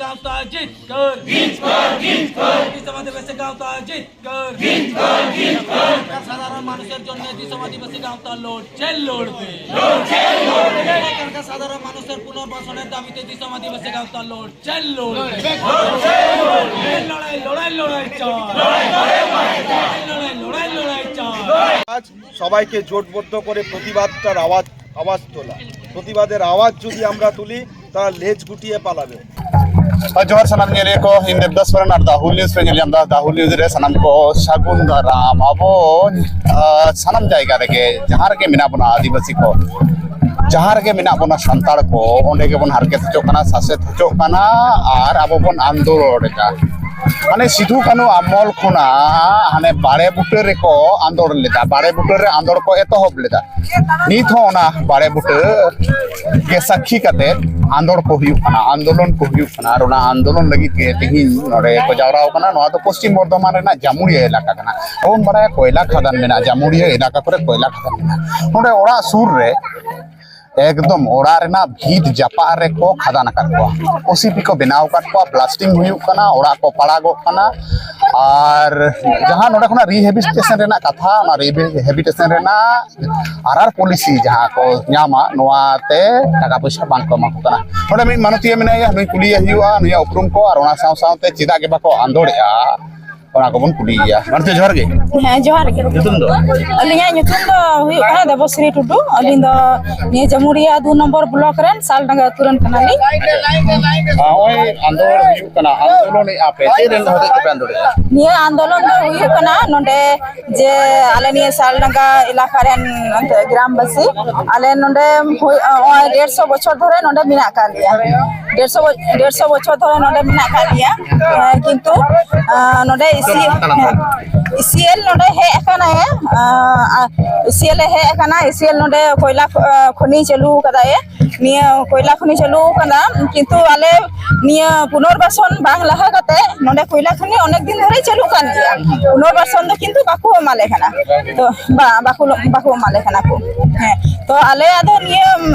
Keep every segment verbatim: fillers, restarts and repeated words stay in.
গাঁওতা জিতকর, জিতকর, জিতকর। দিশম আদিবাসী গাঁওতা জিতকর, জিতকর, জিতকর। এখানকার সাধারণ মানুষের জন্য দিশম আদিবাসী গাঁওতা লড়ছে, লড়বে। লড়ছে, লড়বে। এখানকার সাধারণ মানুষের পুনর্বাসনের দাবিতে দিশম আদিবাসী গাঁওতা লড়ছে, লড়বে। লড়বে, লড়বে। লড়াই, লড়াই, লড়াই চাই। লড়াই, লড়াই, লড়াই চাই। আজ সবাইকে জোটবদ্ধ করে প্রতিবাদটার আওয়াজ, আওয়াজ তোলা। প্রতিবাদের আওয়াজ যদি আমরা তুলি, তারা লেজ গুটিয়ে পালাবে। ᱡᱚᱦᱟᱨ ᱥᱟᱱᱟᱢ ᱧᱮᱞᱤᱭᱟᱹ ᱠᱚ, ᱤᱧ ᱫᱮᱵᱫᱟᱥ ᱥᱚᱨᱮᱱ ᱟᱨ ᱫᱟ ᱦᱩᱞ ᱱᱤᱭᱩᱡᱽ ᱯᱮ ᱧᱮᱞ ᱧᱟᱢ ᱮᱫᱟ᱾ ᱫᱟ ᱦᱩᱞ ᱱᱤᱭᱩᱡᱽ ᱨᱮ ᱥᱟᱱᱟᱢ ᱠᱚ ᱥᱟᱹᱜᱩᱱ ᱫᱟᱨᱟᱢ᱾ ᱟᱵᱚ, ᱟᱸ, ᱥᱟᱱᱟᱢ ᱡᱟᱭᱜᱟ ᱨᱮᱜᱮ, ᱡᱟᱦᱟᱸ ᱨᱮᱜᱮ ᱢᱮᱱᱟᱜ ᱵᱚᱱᱟ ᱟᱹᱫᱤᱵᱟᱹᱥᱤ ᱠᱚ, ᱡᱟᱦᱟᱸ ᱨᱮᱜᱮ ᱢᱮᱱᱟᱜ ᱵᱚᱱᱟ ᱥᱟᱱᱛᱟᱲ ᱠᱚ, ᱚᱸᱰᱮ ᱜᱮᱵᱚᱱ ᱦᱟᱨᱠᱮᱛ ᱦᱚᱪᱚᱜ ᱠᱟᱱᱟ, ᱥᱟᱥᱮᱛ ᱦᱚᱪᱚᱜ ᱠᱟᱱᱟ ᱟᱨ ᱟᱵᱚ ᱵᱚᱱ ᱟᱱᱫᱳᱞᱚᱱ ᱮᱫᱟ᱾ ᱢᱟᱱᱮ ᱥᱤᱫᱷᱩ ᱠᱟᱹᱱᱦᱩ ᱟᱢᱚᱞ ᱠᱷᱚᱱᱟᱜ ᱦᱟᱱᱮ ᱵᱟᱲᱮ ᱵᱩᱴᱟᱹ ᱨᱮᱠᱚ ᱟᱱᱫᱳᱲ ᱞᱮᱫᱟ, ᱵᱟᱲᱮ ᱵᱩᱴᱟᱹ ᱨᱮ ᱟᱱᱫᱳᱲ ᱠᱚ ᱮᱛᱚᱦᱚᱵ ᱞᱮᱫᱟ᱾ ᱱᱤᱛ ᱦᱚᱸ ᱚᱱᱟ ᱵᱟᱲᱮ ᱵᱩᱴᱟᱹ ᱜᱮ ᱥᱟᱹᱠᱷᱤ ᱠᱟᱛᱮ ᱟᱱᱫᱳᱲ ᱠᱚ ᱦᱩᱭᱩᱜ ᱠᱟᱱᱟ, ᱟᱱᱫᱳᱞᱚᱱ ᱠᱚ ᱦᱩᱭᱩᱜ ᱠᱟᱱᱟ᱾ ᱟᱨ ᱚᱱᱟ ᱟᱱᱫᱳᱞᱚᱱ ᱞᱟᱹᱜᱤᱫ ᱜᱮ ᱛᱮᱦᱮᱧ ᱱᱚᱰᱮ ᱠᱚ ᱡᱟᱣᱨᱟ ᱟᱠᱟᱱᱟ᱾ ᱱᱚᱣᱟ ᱫᱚ ᱯᱚᱥᱪᱤᱢ ᱵᱚᱨᱫᱷᱚᱢᱟᱱ ᱨᱮᱱᱟᱜ ᱡᱟᱢᱩᱲᱤᱭᱟᱹ ᱮᱞᱟᱠᱟ ᱠᱟᱱᱟ᱾ ᱟᱵᱚ ᱵᱚᱱ ᱵᱟᱲᱟᱭᱟ ᱠᱚᱭᱞᱟ ᱠᱷᱟᱫᱟᱱ ᱢᱮᱱᱟᱜᱼᱟ, ᱡᱟᱢᱩᱲᱤᱭᱟᱹ ᱮᱞᱟᱠᱟ ᱠᱚᱨᱮ ᱠᱚᱭᱞᱟ ᱠᱷᱟᱫᱟᱱ ᱢᱮᱱᱟᱜᱼᱟ᱾ ᱱᱚᱰᱮ ᱚᱲᱟᱜ ᱥᱩᱨ ᱨᱮ ᱮᱠᱫᱚᱢ ᱚᱲᱟᱜ ᱨᱮᱱᱟᱜ ᱵᱷᱤᱛ ᱡᱟᱯᱟᱜ ᱨᱮᱠᱚ ᱠᱷᱟᱫᱟᱱ ᱟᱠᱟᱫ ᱠᱚᱣᱟ, ᱳᱥᱤᱯᱤ ᱠᱚ ᱵᱮᱱᱟᱣ ᱟᱠᱟᱫ ᱠᱚᱣᱟ, ᱵᱞᱟᱥᱴᱤᱝ ᱦᱩᱭᱩᱜ ᱠᱟᱱᱟ, ᱚᱲᱟᱜ ᱠᱚ ᱯᱟᱲᱟᱜᱚᱜ ᱠᱟᱱᱟ᱾ ᱟᱨ ᱡᱟᱦᱟᱸ ᱱᱚᱰᱮ ᱠᱷᱚᱱᱟᱜ ᱨᱤᱦᱮᱵᱤᱞᱤᱴᱮᱥᱚᱱ ᱨᱮᱱᱟᱜ ᱠᱟᱛᱷᱟ, ᱚᱱᱟ ᱨᱤᱦᱮᱵᱤᱞᱤᱴᱮᱥᱚᱱ ᱨᱮᱱᱟᱜ ᱟᱨᱟᱨ ᱯᱚᱞᱤᱥᱤ ᱡᱟᱦᱟᱸ ᱠᱚ ᱧᱟᱢᱟ, ᱱᱚᱣᱟᱛᱮ ᱴᱟᱠᱟ ᱯᱚᱭᱥᱟ ᱵᱟᱝ ᱠᱚ ᱮᱢᱟ ᱠᱚ ᱠᱟᱱᱟ᱾ ᱱᱚᱰᱮ ᱢᱤᱫ ᱢᱟᱱᱚᱛᱤᱭᱟᱹ ᱢᱮᱱᱟᱭᱟ, ᱱᱩᱭ ᱠᱩᱞᱤᱭᱮ ᱦᱩᱭᱩᱜᱼᱟ, ᱱᱩᱭᱟᱜ ᱩᱯᱨᱩᱢ ᱠᱚ ᱟᱨ ᱚᱱᱟ ᱥᱟᱶ ᱥᱟᱶᱛᱮ ᱪᱮᱫᱟᱜ ᱜᱮ ᱵᱟᱠᱚ ᱟᱱᱫᱳᱲᱮᱜᱼᱟ, ᱚᱱᱟ ᱠᱚᱵᱚᱱ ᱠᱩᱞᱤᱭᱮᱭᱟ᱾ ᱢᱟᱱᱚᱛᱤᱭᱟᱹ, ᱡᱚᱦᱟᱨ ᱜᱮ᱾ ᱦᱮᱸ, ᱡᱚᱦᱟᱨ ᱜᱮ᱾ ᱧᱩᱛᱩᱢ ᱫᱚ? ᱟᱹᱞᱤᱧᱟᱜ ᱧᱩᱛᱩᱢ ᱫᱚ ᱦᱩᱭᱩᱜ ᱠᱟᱱᱟ ᱫᱮᱵᱚᱥᱨᱤ ᱴᱩᱰᱩ᱾ ᱟᱹᱞᱤᱧ ᱫᱚ ᱱᱤᱭᱟᱹ ᱡᱟᱢᱩᱲᱤᱭᱟ ᱫᱩ ᱱᱚᱢᱵᱚᱨ ᱵᱞᱚᱠ ᱨᱮᱱ ᱥᱟᱞᱰᱟᱸᱜᱟ ᱟᱹᱛᱩ ᱨᱮᱱ ᱠᱟᱱᱟᱞᱤᱧ᱾ ᱱᱚᱜᱼᱚᱭ ᱟᱱᱫᱳᱲ ᱦᱩᱭᱩᱜ ᱠᱟᱱᱟ, ᱟᱱᱫᱳᱞᱚᱱᱮᱜᱼᱟ ᱯᱮ, ᱪᱮᱫ ᱨᱮᱱ ᱦᱚᱛᱮᱡ ᱛᱮᱯᱮ ᱟᱱᱫᱳᱲᱮᱜᱼᱟ? ᱱᱤᱭᱟᱹ ᱟᱱᱫᱳᱞᱚᱱ ᱫᱚ ᱦᱩᱭᱩᱜ ᱠᱟᱱᱟ ᱱᱚᱰᱮ ᱡᱮ ᱟᱞᱮ ᱱᱤᱭᱟᱹ ᱥᱟᱞᱰᱟᱸᱜᱟ ᱮᱞᱟᱠᱟ ᱨᱮᱱ ᱮᱱᱛᱮ ᱜᱨᱟᱢᱵᱟᱥᱤ, ᱟᱞᱮ ᱱᱚᱰᱮ ᱦᱩᱭ, ᱱᱚᱜᱼᱚᱭ ᱰᱮᱲᱥᱚ ᱵᱚᱪᱷᱚᱨ ᱫᱷᱚᱨᱮ ᱱᱚᱰᱮ ᱢᱮᱱᱟᱜ ᱟᱠᱟᱫ ᱞᱮᱭᱟ᱾ ᱰᱮᱲᱥᱚ ᱵᱚ-, ᱰᱮᱲᱥᱚ ᱵᱚᱪᱷᱚᱨ ᱫᱷᱚᱨᱮ ᱱᱚᱰᱮ ᱢᱮᱱᱟᱜ ᱟᱠᱟᱫ ᱞᱮᱭᱟ᱾ ᱮᱸ, ᱠᱤᱱᱛᱩ, ᱮᱸ, ᱱᱚᱰᱮ ᱤᱥᱤ-, ᱤᱥᱤᱮᱞ ᱱᱚᱰᱮ ᱦᱮᱡ ᱟᱠᱟᱱᱟᱭ, ᱮᱸ, ᱤᱥᱤᱮᱞ ᱮ ᱦᱮᱡ ᱟᱠᱟᱱᱟ, ᱤᱥᱤᱮᱞ ᱱᱚᱰᱮ ᱠᱚᱭᱞᱟ ᱠᱷᱚ-, ᱠᱷᱚᱱᱤ ᱪᱟᱹᱞᱩ ᱟᱠᱟᱫᱟᱭ᱾ ᱱᱤᱭᱟᱹ ᱠᱚᱭᱞᱟ ᱠᱷᱚᱱᱤ ᱪᱟᱹᱞᱩ ᱟᱠᱟᱱᱟ, ᱠᱤᱱᱛᱩ ᱟᱞᱮ ᱱᱤᱭᱟᱹ ᱯᱩᱱᱚᱨᱵᱟᱥᱚᱱ ᱵᱟᱝ ᱞᱟᱦᱟ ᱠᱟᱛᱮ ᱱᱚᱰᱮ ᱠᱚᱭᱞᱟ ᱠᱷᱚᱱᱤ ᱚᱱᱮᱠ ᱫᱤᱱ ᱫᱷᱚᱨᱮ ᱪᱟᱹᱞᱩᱜ ᱠᱟᱱ ᱜᱮᱭᱟ᱾ ᱯᱩᱱᱚᱨᱵᱟᱥᱚᱱ ᱫᱚ ᱠᱤᱱᱛᱩ ᱵᱟᱠᱚ ᱮᱢᱟᱞᱮ ᱠᱟᱱᱟ᱾ ᱛᱚ, ᱵᱟ-, ᱵᱟᱠᱚ, ᱵᱟᱠᱚ ᱮᱢᱟᱞᱮ ᱠᱟᱱᱟ ᱠᱚ᱾ ᱦᱮᱸ, ᱛᱚ ᱟᱞᱮᱭᱟᱜ ᱫᱚ ᱱᱤᱭᱟᱹ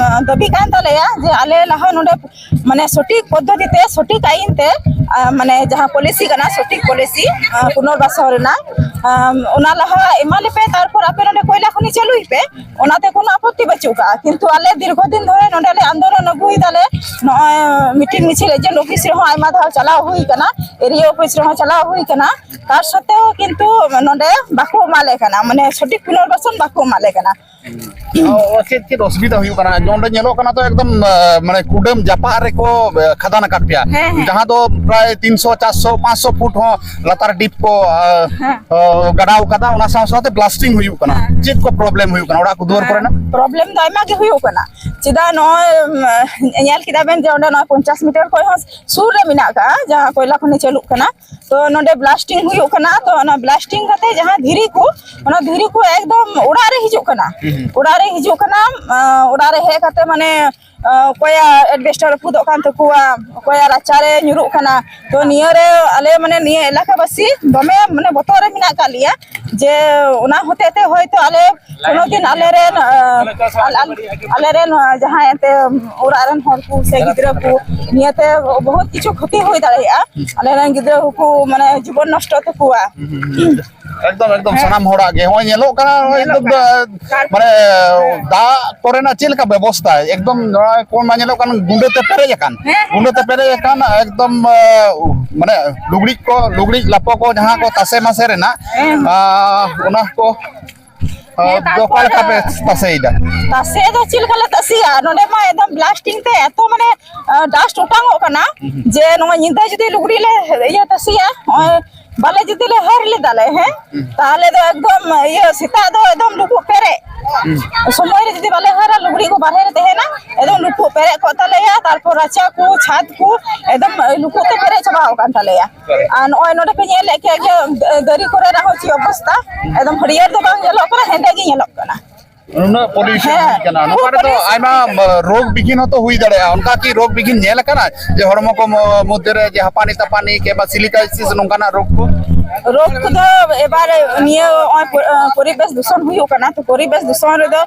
ᱫᱟᱹᱵᱤ ᱠᱟᱱ ᱛᱟᱞᱮᱭᱟ ᱡᱮ ᱟᱞᱮ ᱞᱟᱦᱟ ᱱᱚᱰᱮ ᱢᱟᱱᱮ ᱥᱚᱴᱷᱤᱠ ᱯᱚᱫᱽᱫᱷᱚᱛᱤ ᱛᱮ, ᱥᱚᱴᱷᱤᱠ ᱟᱭᱤᱱ ᱛᱮ, ᱟᱸ, ᱢᱟᱱᱮ ᱡᱟᱦᱟᱸ ᱯᱚᱞᱤᱥᱤ ᱠᱟᱱᱟ, ᱥᱚᱴᱷᱤᱠ ᱯᱚᱞᱤᱥᱤ, ᱟᱸ, ᱯᱩᱱᱚᱨᱵᱟᱥᱚᱱ ᱨᱮᱱᱟᱜ, ᱟᱸ, ᱚᱱᱟ ᱞᱟᱦᱟ ᱮᱢᱟ ᱞᱮᱯᱮ, ᱛᱟᱨᱯᱚᱨ ᱟᱯᱮ ᱱᱚᱰᱮ ᱠᱚᱭᱞᱟ ᱠᱷᱚᱱᱤ ᱪᱟᱹᱞᱩᱭ ᱯᱮ, ᱚᱱᱟᱛᱮ ᱠᱳᱱᱳ ᱟᱯᱚᱛᱛᱤ ᱵᱟᱹᱪᱩᱜ ᱠᱟᱜᱼᱟ᱾ ᱠᱤᱱᱛᱩ ᱟᱞᱮ ᱫᱤᱨᱜᱷᱚ ᱫᱤᱱ ᱫᱷᱚᱨᱮ ᱱᱚᱰᱮ ᱞᱮ ᱟᱱᱫᱳᱞᱚᱱ ᱟᱹᱜᱩᱭ ᱫᱟᱞᱮ, ᱱᱚᱜᱼᱚᱭ ᱢᱤᱴᱤᱝ ᱢᱤᱪᱷᱤᱞ ᱮᱡᱮᱱᱴ ᱚᱯᱷᱤᱥ ᱨᱮᱦᱚᱸ ᱟᱭᱢᱟ ᱫᱷᱟᱣ ᱪᱟᱞᱟᱣ ᱦᱩᱭ ᱠᱟᱱᱟ, ᱮᱨᱤᱭᱟ ᱚᱯᱷᱤᱥ ᱨᱮᱦᱚᱸ ᱪᱟᱞᱟᱣ ᱦᱩᱭ ᱠᱟᱱᱟ, ᱛᱟᱨ ᱥᱚᱛᱛᱮᱣ ᱠᱤᱱᱛᱩ ᱱᱚᱰᱮ ᱵᱟᱠᱚ ᱮᱢᱟ ᱞᱮ ᱠᱟᱱᱟ, ᱢᱟᱱᱮ ᱥᱚᱴᱷᱤᱠ ᱯᱩᱱᱚᱨᱵᱟᱥᱚᱱ ᱵᱟᱠᱚ ᱮᱢᱟ ᱞᱮ ᱠᱟᱱᱟ᱾ ᱚ, ᱪᱮᱫ ᱪᱮᱫ ᱚᱥᱩᱵᱤᱫᱷᱟ ᱦᱩᱭᱩᱜ ᱠᱟᱱᱟ? ᱱᱚᱰᱮ ᱧᱮᱞᱚᱜ ᱠᱟᱱᱟ ᱛᱚ ᱮᱠᱫᱚᱢ, ᱟᱸ, ᱢᱟᱱᱮ ᱠᱩᱰᱟᱹᱢ ᱡᱟᱯᱟᱜ ᱨᱮᱠᱚ, ᱟᱸ, ᱠᱷᱟᱫᱟᱱ ᱟᱠᱟᱫ ᱯᱮᱭᱟ, ᱦᱮᱸ, ᱦᱮᱸ᱾ ᱡᱟᱦᱟᱸ ᱫᱚ ᱯᱨᱟᱭ ᱛᱤᱱᱥᱚ, ᱪᱟᱨᱥᱚ, ᱯᱟᱸᱪᱥᱚ ᱯᱷᱩᱴ ᱦᱚᱸ ᱞᱟᱛᱟᱨ ᱰᱤᱯ ᱠᱚ, ᱟᱸ, ᱦᱮᱸ᱾ ᱟᱸ, ᱜᱟᱰᱟᱣ ᱠᱟᱫᱟ, ᱚᱱᱟ ᱥᱟᱶ ᱥᱟᱶᱛᱮ ᱵᱞᱟᱥᱴᱤᱝ ᱦᱩᱭᱩᱜ ᱠᱟᱱᱟ᱾ ᱦᱮᱸ᱾ ᱪᱮᱫ ᱠᱚ ᱯᱨᱚᱵᱞᱮᱢ ᱦᱩᱭᱩᱜ ᱠᱟᱱᱟ ᱚᱲᱟᱜ ᱠᱚ ᱫᱩᱣᱟᱹᱨ ᱦᱮᱸ, ᱠᱚᱨᱮᱱᱟᱜ? ᱯᱨᱚᱵᱞᱮᱢ ᱫᱚ ᱟᱭᱢᱟ ᱜᱮ ᱦᱩᱭᱩᱜ ᱠᱟᱱᱟ᱾ ᱪᱮᱫᱟᱜ ᱱᱚᱜᱼᱚᱭ, ᱩᱢ, ᱧᱮᱞ ᱠᱮᱫᱟ ᱵᱮᱱ ᱡᱮ ᱚᱸᱰᱮ ᱱᱚᱜᱼᱚᱭ ᱯᱚᱧᱪᱟᱥ ᱢᱤᱴᱟᱨ ᱠᱷᱚᱱ ᱦᱚᱸ ᱥᱩᱨ ᱨᱮ ᱢᱮᱱᱟᱜ ᱟᱠᱟᱫᱼᱟ, ᱡᱟᱦᱟᱸ ᱠᱚᱭᱞᱟ ᱠᱷᱚᱱᱤ ᱪᱟᱹᱞᱩᱜ ᱠᱟᱱᱟ᱾ ᱛᱚ ᱱᱚᱰᱮ ᱵᱞᱟᱥᱴᱤᱝ ᱦᱩᱭᱩᱜ ᱠᱟᱱᱟ, ᱛᱚ ᱚᱱᱟ ᱵᱞᱟᱥᱴᱤᱝ ᱠᱟᱛᱮ ᱡᱟᱦᱟᱸ ᱫᱷᱤᱨᱤ ᱠᱚ, ᱚᱱᱟ ᱫᱷᱤᱨᱤ ᱠᱚ ᱮᱠᱫᱚᱢ ᱚᱲᱟᱜ ᱨᱮ ᱦᱤᱡᱩᱜ ᱠᱟᱱᱟ᱾ ᱦᱩᱸ, ᱦᱩᱸ᱾ ᱚᱲᱟᱜ ᱨᱮ ᱦᱤᱡᱩᱜ ᱠᱟᱱᱟ, ᱟᱸ, ᱚᱲᱟᱜ ᱨᱮ ᱦᱮᱡ ᱠᱟᱛᱮ ᱢᱟᱱᱮ, ᱟᱸ, ᱚᱠᱚᱭᱟᱜ ᱮᱰᱵᱮᱥᱴᱟᱨ ᱨᱟᱹᱯᱩᱫᱚᱜ ᱠᱟᱱ ᱛᱟᱠᱚᱣᱟ, ᱚᱠᱚᱭᱟᱜ ᱨᱟᱪᱟᱨᱮ ᱧᱩᱨᱩᱜ ᱠᱟᱱᱟ᱾ ᱛᱚ ᱱᱤᱭᱟᱹ ᱨᱮ ᱟᱞᱮ ᱢᱟᱱᱮ ᱱᱤᱭᱟᱹ ᱮᱞᱟᱠᱟ ᱵᱟᱥᱤ ᱫᱚᱢᱮ ᱢᱟᱱᱮ ᱵᱚᱛᱚᱨ ᱨᱮ ᱢᱮᱱᱟᱜ ᱟᱠᱟᱫ ᱞᱮᱭᱟ, ᱡᱮ ᱚᱱᱟ ᱦᱚᱛᱮ ᱛᱮ ᱦᱚᱭᱛᱚ ᱟᱞᱮ ᱠᱳᱱᱳ ᱫᱤᱱ ᱟᱞᱮᱨᱮᱱ, ᱟᱸ, ᱟᱞ-, ᱟᱞ-, ᱟᱞᱮᱨᱮᱱ, ᱟᱸ, ᱡᱟᱦᱟᱸᱭ ᱮᱱᱛᱮ ᱚᱲᱟᱜ ᱨᱮᱱ ᱦᱚᱲ ᱠᱚ ᱥᱮ ᱜᱤᱫᱽᱨᱟᱹ ᱠᱚ ᱱᱤᱭᱟᱹᱛᱮ ᱵᱚᱦᱩᱛ ᱠᱤᱪᱷᱩ ᱠᱷᱚᱛᱤ ᱦᱩᱭ ᱫᱟᱲᱮᱭᱟᱜᱼᱟ᱾ ᱟᱞᱮᱨᱮᱱ ᱜᱤᱫᱽᱨᱟᱹ ᱠᱚᱠᱚ ᱢᱟᱱᱮ ᱡᱤᱵᱚᱱ ᱱᱚᱥᱴᱚ ᱛᱟᱠᱚᱣᱟ᱾ ᱮᱠᱫᱚᱢ, ᱮᱠᱫᱚᱢ, ᱦᱮᱸ᱾ ᱥᱟᱱᱟᱢ ᱦᱚᱲᱟᱜ ᱜᱮ᱾ ᱱᱚᱜᱼᱚᱭ ᱧᱮᱞᱚᱜ ᱠᱟᱱᱟ, ᱱᱚᱜᱼᱚᱭ ᱧᱮᱞᱚᱜ ᱫᱚ, ᱠᱟᱱᱟ᱾ ᱢᱟᱱᱮ, ᱫᱟᱜ ᱠᱚᱨᱮᱱᱟᱜ ᱪᱮᱫ ᱞᱮᱠᱟ ᱵᱮᱵᱚᱥᱛᱷᱟ? ᱮᱠᱫᱚᱢ ᱱᱚᱣᱟ ᱠᱚ ᱢᱟ ᱧᱮᱞᱚᱜ ᱠᱟᱱ, ᱜᱩᱸᱰᱟᱹ ᱛᱮ ᱯᱮᱨᱮᱡ ᱟᱠᱟᱱ, ᱦᱮᱸ, ᱦᱮᱸ᱾ ᱜᱩᱸᱰᱟᱹ ᱛᱮ ᱯᱮᱨᱮᱡ ᱟᱠᱟᱱ, ᱮᱠᱫᱚᱢ, ᱟᱸ, ᱢᱟᱱᱮ, ᱞᱩᱜᱽᱲᱤᱡ ᱠᱚ, ᱞᱩᱜᱽᱲᱤᱡ ᱞᱟᱯᱚ ᱠᱚ ᱡᱟᱦᱟᱸ ᱠᱚ ᱛᱟᱥᱮ ᱢᱟᱥᱮ ᱨᱮᱱᱟᱜ, ᱦᱮᱸ᱾ ᱟᱸ, ᱚᱱᱟ ᱠᱚ, ᱟᱸ, ᱦᱮᱸ, ᱫᱚ ᱚᱠᱟ ᱛᱟᱨᱯᱚᱨ ᱞᱮᱠᱟ ᱯᱮ ᱛᱟᱥᱮᱭᱮᱫᱟ? ᱛᱟᱥᱮ ᱫᱚ ᱪᱮᱫ ᱞᱮᱠᱟ ᱞᱮ ᱛᱟᱥᱮᱭᱟ? ᱱᱚᱰᱮ ᱢᱟ ᱮᱠᱫᱚᱢ ᱵᱞᱟᱥᱴᱤᱝ ᱛᱮ ᱮᱛᱚ ᱢᱟᱱᱮ, ᱟᱸ, ᱰᱟᱥᱴ ᱚᱴᱟᱝᱚᱜ ᱠᱟᱱᱟ, ᱦᱩᱸ, ᱦᱩᱸ᱾ ᱡᱮ ᱱᱚᱣᱟ ᱧᱤᱫᱟᱹ ᱡᱩᱫᱤ ᱞᱩᱜᱽᱲᱤ ᱞᱮ ᱤᱭᱟᱹ ᱛᱟᱥᱮᱭᱟ, ᱱᱚᱜᱼᱚᱭ ᱵᱟᱞᱮ ᱡᱩᱫᱤ ᱞᱮ ᱦᱟᱹᱨ ᱞᱮᱫᱟ ᱞᱮ, ᱦᱮᱸ, ᱦᱩᱸ᱾ ᱛᱟᱦᱚᱞᱮ ᱫᱚ ᱮᱠᱫᱚᱢ ᱤᱭᱟᱹ ᱥᱮᱛᱟᱜ ᱫᱚ ᱮᱠᱫᱚᱢ ᱞᱩᱵᱩᱜ ᱯᱮᱨᱮᱡ᱾ ᱦᱩᱸ᱾ ᱥᱚᱢᱚᱭ ᱨᱮ ᱡᱩᱫᱤ ᱵᱟᱞᱮ ᱦᱟᱹᱨᱟ, ᱞᱩᱜᱽᱲᱤ ᱠᱚ ᱵᱟᱨᱦᱮ ᱨᱮ ᱛᱟᱦᱮᱱᱟ, ᱮᱠᱫᱚᱢ ᱞᱩᱵᱩᱜ ᱯᱮᱨᱮᱡ ᱠᱚᱜ ᱛᱟᱞᱮᱭᱟ, ᱛᱟᱨᱯᱚᱨ ᱨᱟᱪᱟ ᱠᱚ, ᱪᱷᱟᱫᱽ ᱠᱚ ᱮᱠᱫᱚᱢ ᱞᱩᱵᱩᱜ ᱛᱮ ᱯᱮᱨᱮᱡ ᱪᱟᱵᱟ ᱟᱠᱟᱱ ᱛᱟᱞᱮᱭᱟ᱾ ᱟᱨ ᱱᱚᱜᱼᱚᱭ ᱱᱚᱰᱮ ᱯᱮ ᱧᱮᱞᱮᱫ ᱜᱮᱭᱟ ᱡᱮ ᱫᱟᱨᱮ ᱠᱚᱨᱮᱱᱟᱜ ᱦᱚᱸ ᱪᱮᱫ ᱚᱵᱚᱥᱛᱟ, ᱮᱠᱫᱚᱢ ᱦᱟᱹᱨᱭᱟᱹᱲ ᱫᱚ ᱵᱟᱝ ᱧᱮᱞᱚᱜ ᱠᱟᱱᱟ, ᱦᱮᱸᱫᱮ ᱜᱮ ᱧᱮᱞᱚᱜ ᱠᱟᱱᱟ᱾ ᱩᱱᱟᱹᱜ ᱯᱚᱞᱤᱭᱩᱥᱚᱱ ᱦᱮᱸ, ᱦᱩᱭ ᱠᱟᱱᱟ, ᱱᱚᱣᱟ ᱠᱷᱩᱵ ᱨᱮᱫᱚ pollution ᱟᱭᱢᱟ ᱦᱩᱭ ᱠᱟᱱᱟ᱾ ᱨᱳᱜᱽ ᱵᱤᱜᱷᱤᱱ ᱦᱚᱸᱛᱚ ᱦᱩᱭ ᱫᱟᱲᱮᱭᱟᱜᱼᱟ᱾ ᱚᱱᱠᱟ ᱠᱤ ᱨᱳᱜᱽ ᱵᱤᱜᱷᱤᱱ ᱧᱮᱞ ᱟᱠᱟᱱᱟ ᱡᱮ ᱦᱚᱲᱢᱚ ᱠᱚ ᱢᱚ-, ᱢᱚᱫᱽᱫᱷᱮ ᱨᱮ ᱡᱮ ᱦᱟᱯᱟᱱᱤ ᱛᱟᱯᱟᱱᱤ ᱠᱮ ᱵᱟ ᱥᱤᱞᱤᱠᱟᱭᱥᱤᱥ ᱱᱚᱝᱠᱟᱱᱟᱜ ᱨᱳᱜᱽ ᱠᱚ? ᱨᱳᱜᱽ ᱠᱚᱫᱚ ᱮᱵᱟᱨ ᱱᱤᱭᱟᱹ ᱱᱚᱜᱼᱚᱭ ᱯᱚ-, ᱯᱚᱨᱤᱵᱮᱥ ᱫᱩᱥᱚᱱ ᱦᱩᱭᱩᱜ ᱠᱟᱱᱟ, ᱛᱚ ᱯᱚᱨᱤᱵᱮᱥ ᱫᱩᱥᱚᱱ ᱨᱮᱫᱚ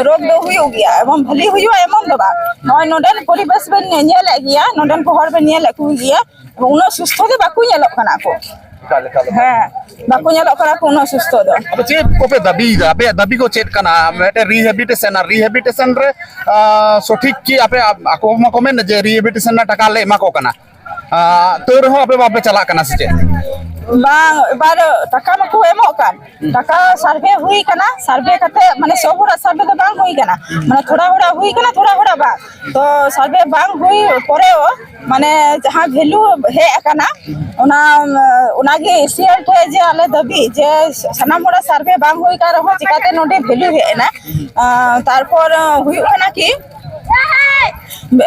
ᱨᱳᱜᱽ ᱫᱚ ᱦᱩᱭᱩᱜ ᱜᱮᱭᱟ, ᱮᱵᱚᱝ ᱵᱷᱟᱹᱞᱤ ᱦᱩᱭᱩᱜᱼᱟ ᱮᱢᱚᱱ ᱫᱚ ᱵᱟᱝ᱾ ᱱᱚᱜᱼᱚᱭ ᱱᱚᱰᱮᱱ ᱯᱚᱨᱤᱵᱮᱥ ᱵᱮᱱ ᱧᱮᱞᱮᱫ ᱜᱮᱭᱟ, ᱱᱚᱰᱮᱱ ᱠᱚ ᱦᱚᱲ ᱵᱮᱱ ᱧᱮᱞᱮᱫ ᱠᱚ ᱜᱮᱭᱟ, ᱮᱵᱚᱝ ᱩᱱᱟᱹᱜ ᱥᱩᱥᱛᱷᱚ ᱫᱚ ᱵᱟᱠᱚ ᱧᱮᱞᱚᱜ ᱠᱟᱱᱟ ᱠᱚ᱾ ᱮᱠᱟᱞ, ᱮᱠᱟᱞ, ᱮᱠᱟᱞ᱾ ᱦᱮᱸ, ᱵᱟᱠᱚ ᱧᱮᱞᱚᱜ ᱠᱟᱱᱟ ᱠᱚ ᱩᱱᱟᱹᱜ ᱥᱩᱥᱛᱷᱚ ᱫᱚ᱾ ᱟᱫᱚ ᱪᱮᱫ ᱠᱚᱯᱮ ᱫᱟᱹᱵᱤᱭᱮᱫᱟ? ᱟᱯᱮᱭᱟᱜ ᱫᱟᱹᱵᱤ ᱠᱚ ᱪᱮᱫ ᱠᱟᱱᱟ? ᱢᱤᱫᱴᱮᱱ rehabilitation ᱟᱨ rehabilitation ᱨᱮ, ᱟ, ᱥᱚᱴᱷᱤᱠ ᱠᱤ ᱟᱯᱮ, ᱟᱠᱚ ᱢᱟᱠᱚ ᱢᱮᱱ ᱡᱮ rehabilitation ᱨᱮᱱᱟᱜ ᱴᱟᱠᱟ ᱞᱮ ᱮᱢᱟ ᱠᱚ ᱠᱟᱱᱟ, ᱟ, ᱛᱟᱹᱣ ᱨᱮᱦᱚᱸ ᱟᱯᱮ ᱵᱟᱯᱮ ᱪᱟᱞᱟᱜ ᱠᱟᱱᱟ ᱥᱮ ᱪᱮᱫ? ᱵᱟᱝ, ᱮᱵᱟᱨ ᱴᱟᱠᱟ ᱢᱟᱠᱚ ᱮᱢᱚᱜ ᱠᱟᱱ, ᱴᱟᱠᱟ ᱥᱟᱨᱵᱷᱮ ᱦᱩᱭ ᱠᱟᱱᱟ, ᱥᱟᱨᱵᱷᱮ ᱠᱟᱛᱮ ᱢᱟᱱᱮ ᱥᱚᱵ ᱦᱚᱲᱟᱜ ᱥᱟᱨᱵᱷᱮ ᱫᱚ ᱵᱟᱝ ᱦᱩᱭ ᱠᱟᱱᱟ, ᱢᱟᱱᱮ ᱛᱷᱚᱲᱟ ᱦᱚᱲᱟᱜ ᱦᱩᱭ ᱠᱟᱱᱟ, ᱛᱷᱚᱲᱟ ᱦᱚᱲᱟᱜ ᱵᱟᱝ᱾ ᱛᱚ ᱥᱟᱨᱵᱷᱮ ᱵᱟᱝ ᱦᱩᱭ ᱯᱚᱨᱮᱣ ᱢᱟᱱᱮ ᱡᱟᱦᱟᱸ ᱵᱷᱮᱞᱩ ᱦᱮᱡ ᱟᱠᱟᱱᱟ, ᱚᱱᱟ, ᱚᱱᱟᱜᱮ ᱮᱥᱤᱭᱟᱞ ᱴᱷᱮᱱ ᱡᱮ ᱟᱞᱮ ᱫᱟᱹᱵᱤ ᱡᱮ ᱥᱟᱱᱟᱢ ᱦᱚᱲᱟᱜ ᱥᱟᱨᱵᱷᱮ ᱵᱟᱝ ᱦᱩᱭ ᱠᱟᱱ ᱨᱮᱦᱚᱸ ᱪᱤᱠᱟᱛᱮ ᱱᱚᱰᱮ ᱵᱷᱮᱞᱩ ᱦᱮᱡ ᱮᱱᱟ? ᱟᱸ, ᱛᱟᱨᱯᱚᱨ, ᱟᱸ, ᱦᱩᱭᱩᱜ ᱠᱟᱱᱟ ᱠᱤ,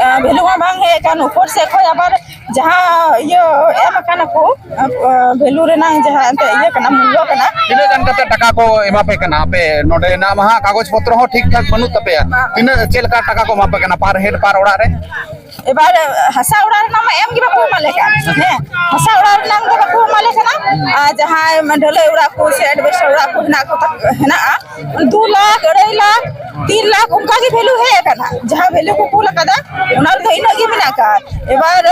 ᱟᱸ, ᱵᱷᱮᱞᱩ ᱦᱚᱸ ᱵᱟᱝ ᱦᱮᱡ ᱟᱠᱟᱱ, ᱩᱯᱚᱨ ᱥᱮᱫ ᱠᱷᱚᱱ ᱟᱵᱟᱨ ᱡᱟᱦᱟᱸ ᱤᱭᱟᱹ ᱮᱢ ᱟᱠᱟᱱᱟ ᱠᱚ, ᱟᱸ, ᱵᱷᱮᱞᱩ ᱨᱮᱱᱟᱝ ᱡᱟᱦᱟᱸ ᱮᱱᱛᱮ ᱤᱭᱟᱹ ᱠᱟᱱᱟ, ᱢᱩᱞᱞᱚ ᱠᱟᱱᱟ᱾ ᱛᱤᱱᱟᱹᱜ ᱜᱟᱱ ᱠᱟᱛᱮ ᱴᱟᱠᱟ ᱠᱚ ᱮᱢᱟ ᱯᱮ ᱠᱟᱱᱟ? ᱟᱯᱮ ᱱᱚᱰᱮᱱᱟᱜ ᱢᱟ ᱦᱟᱸᱜ ᱠᱟᱜᱚᱡᱽ ᱯᱚᱛᱨᱚ ᱦᱚᱸ ᱴᱷᱤᱠ ᱴᱷᱟᱠ ᱵᱟᱹᱱᱩᱜ ᱛᱟᱯᱮᱭᱟ᱾ ᱛᱤᱱᱟᱹᱜ, ᱪᱮᱫ ᱞᱮᱠᱟ ᱴᱟᱠᱟ ᱠᱚ ᱮᱢᱟ ᱯᱮ ᱠᱟᱱᱟ per head, per ᱚᱲᱟᱜ ᱨᱮ? ᱮᱵᱟᱨ ᱦᱟᱥᱟ ᱚᱲᱟᱜ ᱨᱮᱱᱟᱜ ᱢᱟ ᱮᱢ ᱜᱮ ᱵᱟᱠᱚ ᱮᱢᱟᱞᱮ ᱠᱟᱱ᱾ ᱦᱮᱸ, ᱦᱟᱥᱟ ᱚᱲᱟᱜ ᱨᱮᱱᱟᱜ ᱫᱚ ᱵᱟᱠᱚ ᱮᱢᱟᱞᱮ ᱠᱟᱱᱟ᱾ ᱟᱨ ᱡᱟᱦᱟᱸᱭ ᱰᱷᱟᱹᱞᱟᱹᱭ ᱚᱲᱟᱜ ᱠᱚ ᱥᱮ ᱮᱰᱵᱮᱥᱴᱟᱨ ᱚᱲᱟᱜ ᱠᱚ ᱦᱮᱱᱟᱜ ᱠᱚ ᱛᱟ-, ᱦᱮᱱᱟᱜᱼᱟ, ᱫᱩ ᱞᱟᱠᱷ, ᱟᱹᱲᱟᱹᱭ ᱞᱟᱠᱷ, ᱛᱤᱱ ᱞᱟᱠᱷ ᱚᱱᱠᱟ ᱜᱮ ᱵᱷᱮᱞᱩ ᱦᱮᱡ ᱟᱠᱟᱱᱟ᱾ ᱡᱟᱦᱟᱸ ᱵᱷᱮᱞᱩ ᱠᱚ ᱠᱩᱞ ᱟᱠᱟᱫᱟ, ᱚᱱᱟ ᱨᱮᱫᱚ ᱤᱱᱟᱹᱜ ᱜᱮ ᱢᱮᱱᱟᱜ ᱟᱠᱟᱫ᱾ ᱮᱵᱟᱨ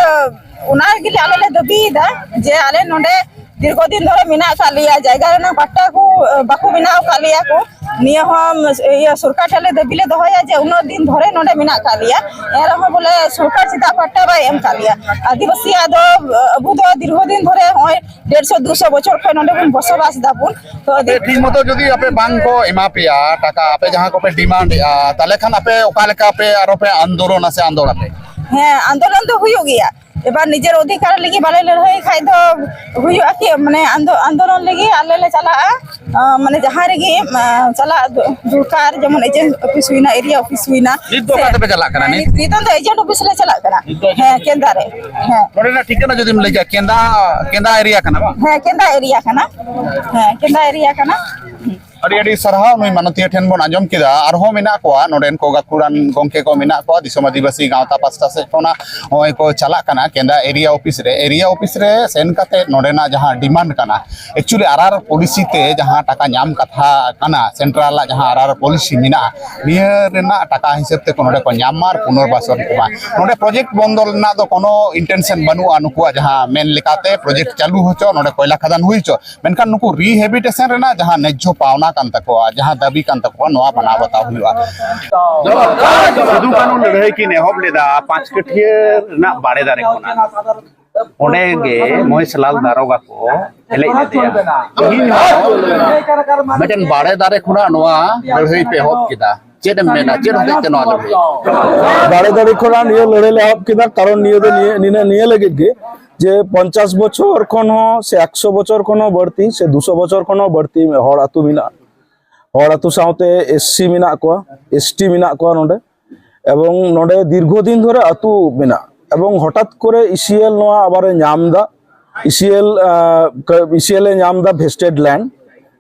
ᱚᱱᱟ ᱜᱮᱞᱮ ᱟᱞᱮ ᱞᱮ ᱫᱟᱹᱵᱤᱭᱮᱫᱟ ᱡᱮ ᱟᱞᱮ ᱱᱚᱰᱮ ᱫᱤᱨᱜᱷᱚ ᱫᱤᱱ ᱫᱷᱚᱨᱮ ᱢᱮᱱᱟᱜ ᱟᱠᱟᱫ ᱞᱮᱭᱟ, ᱡᱟᱭᱜᱟ ᱨᱮᱱᱟᱜ ᱯᱟᱴᱴᱟ ᱠᱚ, ᱮ, ᱵᱟᱠᱚ ᱵᱮᱱᱟᱣ ᱟᱠᱟᱫ ᱞᱮᱭᱟ ᱠᱚ᱾ ᱱᱤᱭᱟᱹ ᱦᱚᱸ, ᱤᱭᱟᱹ, ᱥᱚᱨᱠᱟᱨ ᱴᱷᱮᱱ ᱞᱮ ᱫᱟᱹᱵᱤ ᱞᱮ ᱫᱚᱦᱚᱭᱟ ᱡᱮ ᱩᱱᱟᱹᱜ ᱫᱤᱱ ᱫᱷᱚᱨᱮ ᱱᱚᱰᱮ ᱢᱮᱱᱟᱜ ᱟᱠᱟᱫ ᱞᱮᱭᱟ, ᱮᱱ ᱨᱮᱦᱚᱸ ᱵᱚᱞᱮ ᱥᱚᱨᱠᱟᱨ ᱪᱮᱫᱟᱜ ᱯᱟᱴᱴᱟ ᱵᱟᱭ ᱮᱢ ᱟᱠᱟᱫ ᱞᱮᱭᱟ? ᱟᱹᱫᱤᱵᱟᱹᱥᱤᱭᱟᱜ ᱫᱚ, ᱮ, ᱟᱵᱚ ᱫᱚ ᱫᱤᱨᱜᱷᱚ ᱫᱤᱱ ᱫᱷᱚᱨᱮ ᱱᱚᱜᱼᱚᱭ ᱰᱮᱲᱥᱚ ᱫᱩᱥᱚ ᱵᱚᱪᱷᱚᱨ ᱠᱷᱚᱱ ᱱᱚᱰᱮ ᱵᱚᱱ ᱵᱚᱥᱚᱵᱟᱥ ᱮᱫᱟ ᱵᱚᱱ᱾ ᱛᱚ ᱟᱯᱮ ᱴᱷᱤᱠ ᱢᱚᱛᱚ ᱡᱩᱫᱤ ᱟᱯᱮ ᱵᱟᱝ ᱠᱚ ᱮᱢᱟ ᱯᱮᱭᱟ ᱴᱟᱠᱟ, ᱟᱯᱮ ᱡᱟᱦᱟᱸ ᱠᱚᱯᱮ ᱰᱤᱢᱟᱱᱰ ᱮᱫᱼᱟ, ᱛᱟᱦᱚᱞᱮ ᱠᱷᱟᱱ ᱟᱯᱮ ᱚᱠᱟ ᱞᱮᱠᱟ ᱯᱮ ᱟᱨᱚ ᱯᱮ ᱟᱱᱫᱳᱞᱚᱱᱟ ᱥᱮ ᱟᱱᱫᱳᱲ ᱟᱯᱮ? ᱦᱮᱸ, ᱟᱱᱫᱳᱞᱚᱱ ᱫᱚ ᱦᱩᱭᱩᱜ ᱜᱮᱭᱟ᱾ ᱮᱵᱟᱨ ᱱᱤᱡᱮᱨ ᱚᱫᱷᱤᱠᱟᱨ ᱞᱟᱹᱜᱤᱫ ᱵᱟᱞᱮ ᱞᱟᱹᱲᱦᱟᱹᱭ ᱠᱷᱟᱡ ᱫᱚ ᱦᱩᱭᱩᱜᱼᱟ ᱠᱤ? ᱢᱟᱱᱮ ᱟᱱᱫᱳ-, ᱟᱱᱫᱳᱞᱚᱱ ᱞᱟᱹᱜᱤᱫ ᱟᱞᱮ ᱞᱮ ᱪᱟᱞᱟᱜᱼᱟ᱾ ᱟᱸ, ᱢᱟᱱᱮ ᱡᱟᱦᱟᱸ ᱨᱮᱜᱮ, ᱟᱸ, ᱪᱟᱞᱟᱜ ᱫᱚ-, ᱫᱚᱨᱠᱟᱨ, ᱡᱮᱢᱚᱱ ᱮᱡᱮᱱᱴ ᱚᱯᱷᱤᱥ ᱦᱩᱭᱱᱟ, ᱮᱨᱤᱭᱟ ᱚᱯᱷᱤᱥ ᱦᱩᱭᱱᱟ᱾ ᱱᱤᱛ ᱫᱚ ᱥᱮ ᱚᱠᱟ ᱛᱮᱯᱮ ᱪᱟᱞᱟᱜ ᱠᱟᱱᱟ? ᱦᱮᱸ, ᱱᱤᱛ? ᱱᱤᱛ-, ᱱᱤᱛᱚᱝ ᱫᱚ ᱮᱡᱮᱱᱴ ᱚᱯᱷᱤᱥ ᱞᱮ ᱪᱟᱞᱟᱜ ᱠᱟᱱᱟ᱾ ᱱᱤᱛ ᱫᱚ ᱮᱡᱮᱱᱴ ᱦᱮᱸ, ᱚᱯᱷᱤᱥ᱾ ᱠᱮᱱᱫᱟ ᱨᱮ᱾ ᱦᱮᱸ᱾ ᱱᱚᱰᱮᱱᱟᱜ ᱴᱷᱤᱠᱟᱹᱱᱟ ᱡᱩᱫᱤᱢ ᱞᱟᱹᱭ ᱠᱮᱭᱟ, ᱠᱮᱱᱫᱟ, ᱠᱮᱱᱫᱟ ᱮᱨᱤᱭᱟ ᱠᱟᱱᱟ ᱵᱟᱝ? ᱦᱮᱸ, ᱠᱮᱱᱫᱟ ᱮᱨᱤᱭᱟ ᱠᱟᱱᱟ᱾ ᱦᱮᱸ, ᱠᱮᱱᱫᱟ ᱮᱨᱤᱭᱟ ᱠᱟᱱᱟ᱾ ᱟᱹᱰᱤ ᱟᱹᱰᱤ ᱥᱟᱨᱦᱟᱣ᱾ ᱱᱩᱭ ᱢᱟᱱᱚᱛᱤᱭᱟᱹ ᱴᱷᱮᱱ ᱵᱚᱱ ᱟᱸᱡᱚᱢ ᱠᱮᱫᱟ, ᱟᱨᱦᱚᱸ ᱢᱮᱱᱟᱜ ᱠᱚᱣᱟ ᱱᱚᱰᱮᱱ ᱠᱚ ᱜᱟᱹᱠᱷᱩᱲᱟᱱ ᱜᱚᱢᱠᱮ ᱠᱚ ᱢᱮᱱᱟᱜ ᱠᱚᱣᱟ, ᱫᱤᱥᱚᱢ ᱟᱹᱫᱤᱵᱟᱹᱥᱤ ᱜᱟᱶᱛᱟ ᱯᱟᱥᱴᱟ ᱥᱮᱫ ᱠᱷᱚᱱᱟᱜ ᱱᱚᱜᱼᱚᱭ ᱠᱚ ᱪᱟᱞᱟᱜ ᱠᱟᱱᱟ ᱠᱮᱸᱫᱟ ᱮᱨᱤᱭᱟ ᱚᱯᱷᱤᱥ ᱨᱮ᱾ ᱮᱨᱤᱭᱟ ᱚᱯᱷᱤᱥ ᱨᱮ ᱥᱮᱱ ᱠᱟᱛᱮ ᱱᱚᱰᱮᱱᱟᱜ ᱡᱟᱦᱟᱸ ᱰᱤᱢᱟᱱᱰ ᱠᱟᱱᱟ, ᱮᱠᱪᱩᱭᱮᱞᱤ ᱟᱨᱟᱨ ᱯᱚᱞᱤᱥᱤ ᱛᱮ ᱡᱟᱦᱟᱸ ᱴᱟᱠᱟ ᱧᱟᱢ ᱠᱟᱛᱷᱟ ᱠᱟᱱᱟ, ᱥᱮᱱᱴᱨᱟᱞᱟᱜ ᱡᱟᱦᱟᱸ ᱟᱨᱟᱨ ᱯᱚᱞᱤᱥᱤ ᱢᱮᱱᱟᱜᱼᱟ, ᱱᱤᱭᱟᱹ ᱨᱮᱱᱟᱜ ᱴᱟᱠᱟ ᱦᱤᱥᱟᱹᱵ ᱛᱮᱠᱚ ᱱᱚᱰᱮ ᱠᱚ ᱧᱟᱢ ᱢᱟ ᱟᱨ ᱯᱩᱱᱚᱨᱵᱟᱥᱚᱱ ᱠᱚ ᱢᱟ᱾ ᱱᱚᱰᱮ ᱯᱨᱚᱡᱮᱠᱴ ᱵᱚᱱᱫᱚ ᱨᱮᱱᱟᱜ ᱫᱚ ᱠᱳᱱᱳ ᱤᱱᱴᱮᱱᱥᱚᱱ ᱵᱟᱹᱱᱩᱜᱼᱟ ᱱᱩᱠᱩᱣᱟᱜ, ᱡᱟᱦᱟᱸ ᱢᱮᱱ ᱞᱮᱠᱟᱛᱮ ᱯᱨᱚᱡᱮᱠᱴ ᱪᱟᱹᱞᱩ ᱦᱚᱪᱚ, ᱱᱚᱰᱮ ᱠᱚᱭᱞᱟ ᱠᱷᱟᱫᱟᱱ ᱦᱩᱭ ᱦᱚᱪᱚ, ᱢᱮᱱᱠᱷᱟᱱ ᱱᱩᱠᱩ ᱨᱤᱦᱮᱵᱤᱴᱮᱥᱚᱱ ᱨᱮᱱᱟᱜ ᱡᱟᱦᱟᱸ ᱱᱮᱡᱽᱡᱷᱚ ᱯᱟᱣᱱᱟ ᱠᱟᱱ ᱛᱟᱠᱚᱣᱟ, ᱡᱟᱦᱟᱸ ᱫᱟᱹᱵᱤ ᱠᱟᱱ ᱛᱟᱠᱚᱣᱟ, ᱱᱚᱣᱟ ᱢᱟᱱᱟᱣ ᱵᱟᱛᱟᱣ ᱦᱩᱭᱩᱜᱼᱟ᱾ ᱥᱤᱫᱩ ᱠᱟᱹᱱᱩ ᱞᱟᱹᱲᱦᱟᱹᱭ ᱠᱤᱱ ᱮᱦᱚᱵ ᱞᱮᱫᱟ ᱯᱟᱸᱪ ᱠᱟᱹᱴᱷᱤᱭᱟᱹ ᱨᱮᱱᱟᱜ ᱵᱟᱲᱮ ᱫᱟᱨᱮ ᱠᱷᱚᱱᱟᱜ᱾ ᱚᱸᱰᱮ ᱜᱮ ᱢᱚᱦᱮᱥᱞᱟᱞ ᱫᱟᱨᱚᱜᱟ ᱠᱚ ᱦᱮᱞᱮᱡ ᱞᱮᱫᱮᱭᱟ᱾ ᱛᱤᱦᱤᱧ ᱦᱚᱸ ᱢᱤᱫᱴᱮᱱ ᱵᱟᱲᱮ ᱫᱟᱨᱮ ᱠᱷᱚᱱᱟᱜ ᱱᱚᱣᱟ ᱞᱟᱹᱲᱦᱟᱹᱭ ᱯᱮ ᱮᱦᱚᱵ ᱠᱮᱫᱟ, ᱪᱮᱫ ᱮᱢ ᱢᱮᱱᱟ, ᱪᱮᱫ ᱦᱚᱛᱮᱡ ᱛᱮ ᱱᱚᱣᱟ ᱞᱟᱹᱲᱦᱟᱹᱭ? ᱵᱟᱲᱮ ᱫᱟᱨᱮ ᱠᱷᱚᱱᱟᱜ ᱱᱤᱭᱟᱹ ᱞᱟᱹᱲᱦᱟᱹᱭ ᱞᱮ ᱮᱦᱚᱵ ᱠᱮᱫᱟ, ᱠᱟᱨᱚᱱ ᱱᱤᱭᱟᱹ ᱫᱚ ᱱᱤᱭᱟᱹ, ᱱᱤᱭᱟᱹ, ᱱᱤᱭᱟᱹ ᱞᱟᱹᱜᱤᱫ ᱜᱮ ᱡᱮ ᱯᱚᱧᱪᱟᱥ ᱵᱚᱪᱷᱚᱨ ᱠᱷᱚᱱ ᱦᱚᱸ ᱥᱮ ᱮᱠᱥᱚ ᱵᱚᱪᱷᱚᱨ ᱠᱷᱚᱱ ᱦᱚᱸ ᱵᱟᱹᱲᱛᱤ ᱥᱮ ᱫᱩᱥᱚ ᱵᱚᱪᱷᱚᱨ ᱠᱷᱚᱱ ᱦᱚᱸ ᱵᱟᱹᱲᱛᱤ ᱦᱚᱲ ᱟᱹᱛᱩ ᱢᱮᱱᱟᱜᱼᱟ᱾ ᱦᱚᱲ ᱟᱹᱛᱩ ᱥᱟᱶᱛᱮ ᱮᱥ ᱥᱤ ᱢᱮᱱᱟᱜ ᱠᱚᱣᱟ, ᱮᱥ ᱴᱤ ᱢᱮᱱᱟᱜ ᱠᱚᱣᱟ ᱱᱚᱰᱮ, ᱮᱵᱚᱝ ᱱᱚᱰᱮ ᱫᱤᱨᱜᱷᱚ ᱫᱤᱱ ᱫᱷᱚᱨᱮ ᱟᱹᱛᱩ ᱢᱮᱱᱟᱜᱼᱟ᱾ ᱮᱵᱚᱝ ᱦᱚᱴᱟᱛ ᱠᱚᱨᱮ ᱤ ᱥᱤ ᱮᱞ ᱱᱚᱣᱟ ᱟᱵᱟᱨᱮ ᱧᱟᱢ ᱮᱫᱟ, ᱤ ᱥᱤ ᱮᱞ, ᱟᱸ, ᱠᱟ-, ᱤ ᱥᱤ ᱮᱞ ᱮ ᱧᱟᱢ ᱮᱫᱟ ᱵᱷᱮᱥᱴᱮᱰ ᱞᱮᱱᱰ,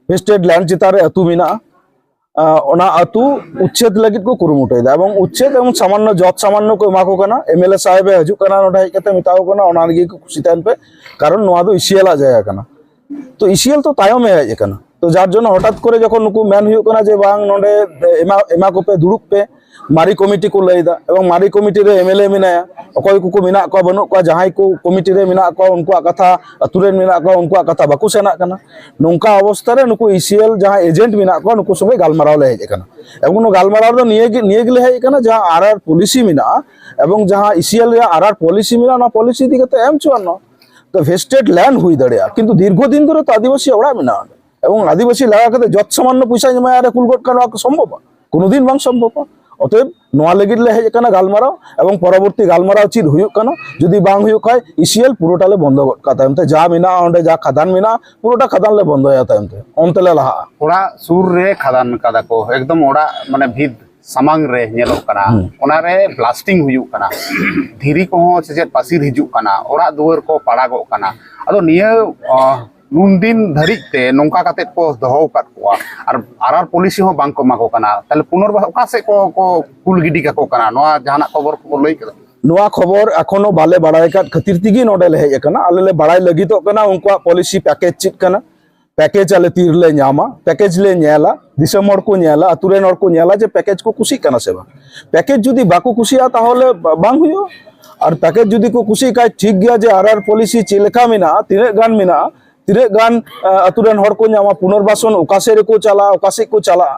ᱵᱷᱮᱥᱴᱮᱰ ᱞᱮᱱᱰ ᱪᱮᱛᱟᱱ ᱨᱮ ᱟᱹᱛᱩ ᱢᱮᱱᱟᱜᱼᱟ᱾ ᱟᱸ, ᱚᱱᱟ ᱟᱹᱛᱩ ᱩᱪᱪᱷᱮᱫ ᱞᱟᱹᱜᱤᱫ ᱠᱚ ᱠᱩᱨᱩᱢᱩᱴᱩᱭᱮᱫᱟ, ᱮᱵᱚᱝ ᱩᱪᱪᱷᱮᱫ ᱮᱵᱚᱝ ᱥᱟᱢᱟᱱᱱᱚ, ᱡᱚᱛ ᱥᱟᱢᱟᱱᱱᱚ ᱠᱚ ᱮᱢᱟ ᱠᱚ ᱠᱟᱱᱟ᱾ ᱮᱢ ᱮᱞ ᱮ ᱥᱟᱦᱮᱵ ᱮ ᱦᱤᱡᱩᱜ ᱠᱟᱱᱟ ᱱᱚᱰᱮ ᱦᱮᱡ ᱠᱟᱛᱮ ᱢᱮᱛᱟ ᱠᱚ ᱠᱟᱱᱟ, "ᱚᱱᱟ ᱨᱮᱜᱮ ᱠᱚ ᱠᱩᱥᱤ ᱛᱟᱦᱮᱱ ᱯᱮ, ᱠᱟᱨᱚᱱ ᱱᱚᱣᱟ ᱫᱚ ᱤ ᱥᱤ ᱮᱞ ᱟᱜ ᱡᱟᱭᱜᱟ ᱠᱟᱱᱟ᱾" ᱛᱚ ᱤ ᱥᱤ ᱮᱞ ᱛᱚ ᱛᱟᱭᱚᱢ ᱦᱮᱡ ᱟᱠᱟᱱᱟ᱾ ᱛᱚ ᱡᱟᱨ ᱡᱚᱱᱱᱚ ᱦᱚᱴᱟᱛ ᱠᱚᱨᱮ ᱡᱚᱠᱷᱚᱱ ᱱᱩᱠᱩ ᱢᱮᱱ ᱦᱩᱭᱩᱜ ᱠᱟᱱᱟ ᱡᱮ, "ᱵᱟᱝ, ᱱᱚᱰᱮ ᱮᱢᱟ, ᱮᱢᱟ ᱠᱚᱯᱮ, ᱫᱩᱲᱩᱵ ᱯᱮ", ᱢᱟᱨᱮ ᱠᱚᱢᱤᱴᱤ ᱠᱚ ᱞᱟᱹᱭ ᱮᱫᱟ, ᱮᱵᱚᱝ ᱢᱟᱨᱮ ᱠᱚᱢᱤᱴᱤ ᱨᱮ ᱮᱢ ᱮᱞ ᱮ ᱢᱮᱱᱟᱭᱟ, ᱚᱠᱚᱭ ᱠᱚᱠᱚ ᱢᱮᱱᱟᱜ ᱠᱚᱣᱟ ᱵᱟᱹᱱᱩᱜ ᱠᱚᱣᱟ, ᱡᱟᱦᱟᱸᱭ ᱠᱚ ᱠᱚᱢᱤᱴᱤ ᱨᱮ ᱢᱮᱱᱟᱜ ᱠᱚᱣᱟ ᱩᱱᱠᱩᱣᱟᱜ ᱠᱟᱛᱷᱟ, ᱟᱹᱛᱩ ᱨᱮᱱ ᱢᱮᱱᱟᱜ ᱠᱚᱣᱟ ᱩᱱᱠᱩᱣᱟᱜ ᱠᱟᱛᱷᱟ ᱵᱟᱠᱚ ᱥᱮᱱᱟᱜ ᱠᱟᱱᱟ᱾ ᱱᱚᱝᱠᱟ ᱚᱵᱚᱥᱛᱟ ᱨᱮ ᱱᱩᱠᱩ ᱤ ᱥᱤ ᱮᱞ ᱡᱟᱦᱟᱸ ᱮᱡᱮᱱᱴ ᱢᱮᱱᱟᱜ ᱠᱚᱣᱟ ᱱᱩᱠᱩ ᱥᱚᱸᱜᱮ ᱜᱟᱞᱢᱟᱨᱟᱣ ᱞᱮ ᱦᱮᱡ ᱟᱠᱟᱱᱟ᱾ ᱮᱵᱚᱝ ᱱᱚᱣᱟ ᱜᱟᱞᱢᱟᱨᱟᱣ ᱫᱚ ᱱᱤᱭᱟᱹ ᱜᱮ, ᱱᱤᱭᱟᱹ ᱜᱮᱞᱮ ᱦᱮᱡ ᱟᱠᱟᱱᱟ, ᱡᱟᱦᱟᱸ ᱟᱨ ᱟᱨ ᱯᱚᱞᱤᱥᱤ ᱢᱮᱱᱟᱜᱼᱟ ᱮᱵᱚᱝ ᱡᱟᱦᱟᱸ ᱤ ᱥᱤ ᱮᱞ ᱨᱮᱭᱟᱜ ᱟᱨ ᱟᱨ ᱯᱚᱞᱤᱥᱤ ᱢᱮᱱᱟᱜᱼᱟ, ᱚᱱᱟ ᱯᱚᱞᱤᱥᱤ ᱤᱫᱤ ᱠᱟᱛᱮ ᱮᱢ ᱦᱚᱪᱚᱣᱟᱱ ᱢᱟ᱾ ᱛᱚ ᱵᱷᱮᱥᱴᱮᱰ ᱞᱮᱱᱰ ᱦᱩᱭ ᱫᱟᱲᱮᱭᱟᱜᱼᱟ, ᱠᱤᱱᱛᱩ ᱫᱤᱨᱜᱷᱚ ᱫᱤᱱ ᱫᱷᱚᱨᱮ ᱛᱚ ᱟᱹᱫᱤᱵᱟᱹᱥᱤ ᱚᱲᱟᱜ ᱢᱮᱱᱟᱜᱼᱟ ᱚᱸᱰᱮ᱾ ᱮᱵᱚᱝ ᱟᱹᱫᱤᱵᱟᱹᱥᱤ ᱞᱟᱜᱟ ᱠᱟᱛᱮ ᱡᱚᱛ ᱥᱟᱢᱟᱱᱱᱚ ᱯᱚᱭᱥᱟᱧ ᱮᱢᱟᱭᱟ ᱟᱨᱮ ᱠᱩᱞ ᱜᱚᱫ ᱠᱟᱜᱼᱟ, ᱱᱚᱣᱟ ᱠᱚ ᱥᱚᱢᱵᱷᱚᱵᱟ? ᱠᱳᱱᱳ ᱫᱤᱱ ᱵᱟᱝ ᱥᱚᱢᱵᱷᱚᱵᱟ᱾ ᱚᱛᱚᱮᱵ ᱱᱚᱣᱟ ᱞᱟᱹᱜᱤᱫ ᱞᱮ ᱦᱮᱡ ᱟᱠᱟᱱᱟ ᱜᱟᱞᱢᱟᱨᱟᱣ, ᱮᱵᱚᱝ ᱯᱚᱨᱚᱵᱚᱨᱛᱤ ᱜᱟᱞᱢᱟᱨᱟᱣ ᱪᱮᱫ ᱦᱩᱭᱩᱜ ᱠᱟᱱᱟ, ᱡᱩᱫᱤ ᱵᱟᱝ ᱦᱩᱭᱩᱜ ᱠᱷᱟᱡ ᱤ ᱥᱤ ᱮᱞ ᱯᱩᱨᱟᱹᱴᱟ ᱞᱮ ᱵᱚᱱᱫᱚ ᱜᱚᱫ ᱠᱟᱜᱼᱟ᱾ ᱛᱟᱭᱚᱢ ᱛᱮ ᱡᱟ ᱢᱮᱱᱟᱜᱼᱟ ᱚᱸᱰᱮ, ᱡᱟ ᱠᱷᱟᱫᱟᱱ ᱢᱮᱱᱟᱜᱼᱟ, ᱯᱩᱨᱟᱹᱴᱟ ᱠᱷᱟᱫᱟᱱ ᱞᱮ ᱵᱚᱱᱫᱚᱭᱟ ᱛᱟᱭᱚᱢ ᱛᱮ, ᱚᱱᱛᱮ ᱞᱮ ᱞᱟᱦᱟᱜᱼᱟ᱾ ᱚᱲᱟᱜ ᱥᱩᱨ ᱨᱮ ᱠᱷᱟᱫᱟᱱ ᱠᱟᱫᱟ ᱠᱚ, ᱮᱠᱫᱚᱢ ᱚᱲᱟᱜ ᱢᱟᱱᱮ ᱵᱷᱤᱛ ᱥᱟᱢᱟᱝ ᱨᱮ ᱧᱮᱞᱚᱜ ᱠᱟᱱᱟ, ᱦᱩᱸ᱾ ᱚᱱᱟᱨᱮ ᱵᱞᱟᱥᱴᱤᱝ ᱦᱩᱭᱩᱜ ᱠᱟᱱᱟ, ᱫᱷᱤᱨᱤ ᱠᱚᱦᱚᱸ ᱥᱮ ᱪᱮᱫ ᱯᱟᱹᱥᱤᱨ ᱦᱤᱡᱩᱜ ᱠᱟᱱᱟ, ᱚᱲᱟᱜ ᱫᱩᱣᱟᱹᱨ ᱠᱚ ᱯᱟᱲᱟᱜᱚᱜ ᱠᱟᱱᱟ᱾ ᱟᱫᱚ ᱱᱤᱭᱟᱹ, ᱚ, ᱱᱩᱱ ᱫᱤᱱ ᱫᱷᱟᱹᱨᱤᱡ ᱛᱮ ᱱᱚᱝᱠᱟ ᱠᱟᱛᱮ ᱠᱚ ᱫᱚᱦᱚ ᱟᱠᱟᱫ ᱠᱚᱣᱟ, ᱟᱨ ᱟᱨ ᱟᱨ ᱯᱚᱞᱤᱥᱤ ᱦᱚᱸ ᱵᱟᱝ ᱠᱚ ᱮᱢᱟ ᱠᱚ ᱠᱟᱱᱟ᱾ ᱛᱟᱦᱚᱞᱮ ᱯᱩᱱᱚᱨᱵᱟᱨ ᱚᱠᱟ ᱥᱮᱫ ᱠᱚ ᱠᱚ ᱠᱩᱞ ᱜᱤᱰᱤ ᱠᱟᱠᱚ ᱠᱟᱱᱟ? ᱱᱚᱣᱟ ᱡᱟᱦᱟᱱᱟᱜ ᱠᱷᱚᱵᱚᱨ ᱠᱚ ᱞᱟᱹᱭ ᱠᱟᱫᱟ? ᱱᱚᱣᱟ ᱠᱷᱚᱵᱚᱨ ᱮᱠᱷᱚᱱᱳ ᱵᱟᱞᱮ ᱵᱟᱲᱟᱭ ᱟᱠᱟᱫ ᱠᱷᱟᱹᱛᱤᱨ ᱛᱮᱜᱮ ᱱᱚᱰᱮ ᱞᱮ ᱦᱮᱡ ᱟᱠᱟᱱᱟ᱾ ᱟᱞᱮ ᱞᱮ ᱵᱟᱲᱟᱭ ᱞᱟᱹᱜᱤᱫᱚᱜ ᱠᱟᱱᱟ ᱩᱱᱠᱩᱣᱟᱜ ᱯᱚᱞᱤᱥᱤ ᱯᱮᱠᱮᱡᱽ ᱪᱮᱫ ᱠᱟᱱᱟ, ᱯᱮᱠᱮᱡᱽ ᱟᱞᱮ ᱛᱤ ᱨᱮᱞᱮ ᱧᱟᱢᱟ, ᱯᱮᱠᱮᱡᱽ ᱞᱮ ᱧᱮᱞᱟ, ᱫᱤᱥᱚᱢ ᱦᱚᱲ ᱠᱚ ᱧᱮᱞᱟ, ᱟᱹᱛᱩ ᱨᱮᱱ ᱦᱚᱲ ᱠᱚ ᱧᱮᱞᱟ ᱡᱮ ᱯᱮᱠᱮᱡᱽ ᱠᱚ ᱠᱩᱥᱤᱜ ᱠᱟᱱᱟ ᱥᱮ ᱵᱟᱝ᱾ ᱯᱮᱠᱮᱡᱽ ᱡᱩᱫᱤ ᱵᱟᱠᱚ ᱠᱩᱥᱤᱭᱟᱜᱼᱟ, ᱛᱟᱦᱚᱞᱮ ᱵᱟ-, ᱵᱟᱝ ᱦᱩᱭᱩᱜᱼᱟ᱾ ᱟᱨ ᱯᱮᱠᱮᱡᱽ ᱡᱩᱫᱤ ᱠᱚ ᱠᱩᱥᱤᱜ ᱠᱷᱟᱡ ᱴᱷᱤᱠ ᱜᱮᱭᱟ, ᱡᱮ ᱟᱨ ᱟᱨ ᱯᱚᱞᱤᱥᱤ ᱪᱮᱫ ᱞᱮᱠᱟ ᱢᱮᱱᱟᱜᱼᱟ, ᱛᱤᱱᱟᱹᱜ ᱜᱟᱱ ᱢᱮᱱᱟᱜᱼᱟ, ᱛᱤᱱᱟᱹᱜ ᱜᱟᱱ, ᱟ, ᱟᱹᱛᱩ ᱨᱮᱱ ᱦᱚᱲ ᱠᱚ ᱧᱟᱢᱟ, ᱯᱩᱱᱚᱨᱵᱟᱥᱚᱱ ᱚᱠᱟ ᱥᱮᱫ ᱨᱮᱠᱚ ᱪᱟᱞᱟᱜᱼᱟ, ᱚᱠᱟ ᱥᱮᱫ ᱠᱚ ᱪᱟᱞᱟᱜᱼᱟ,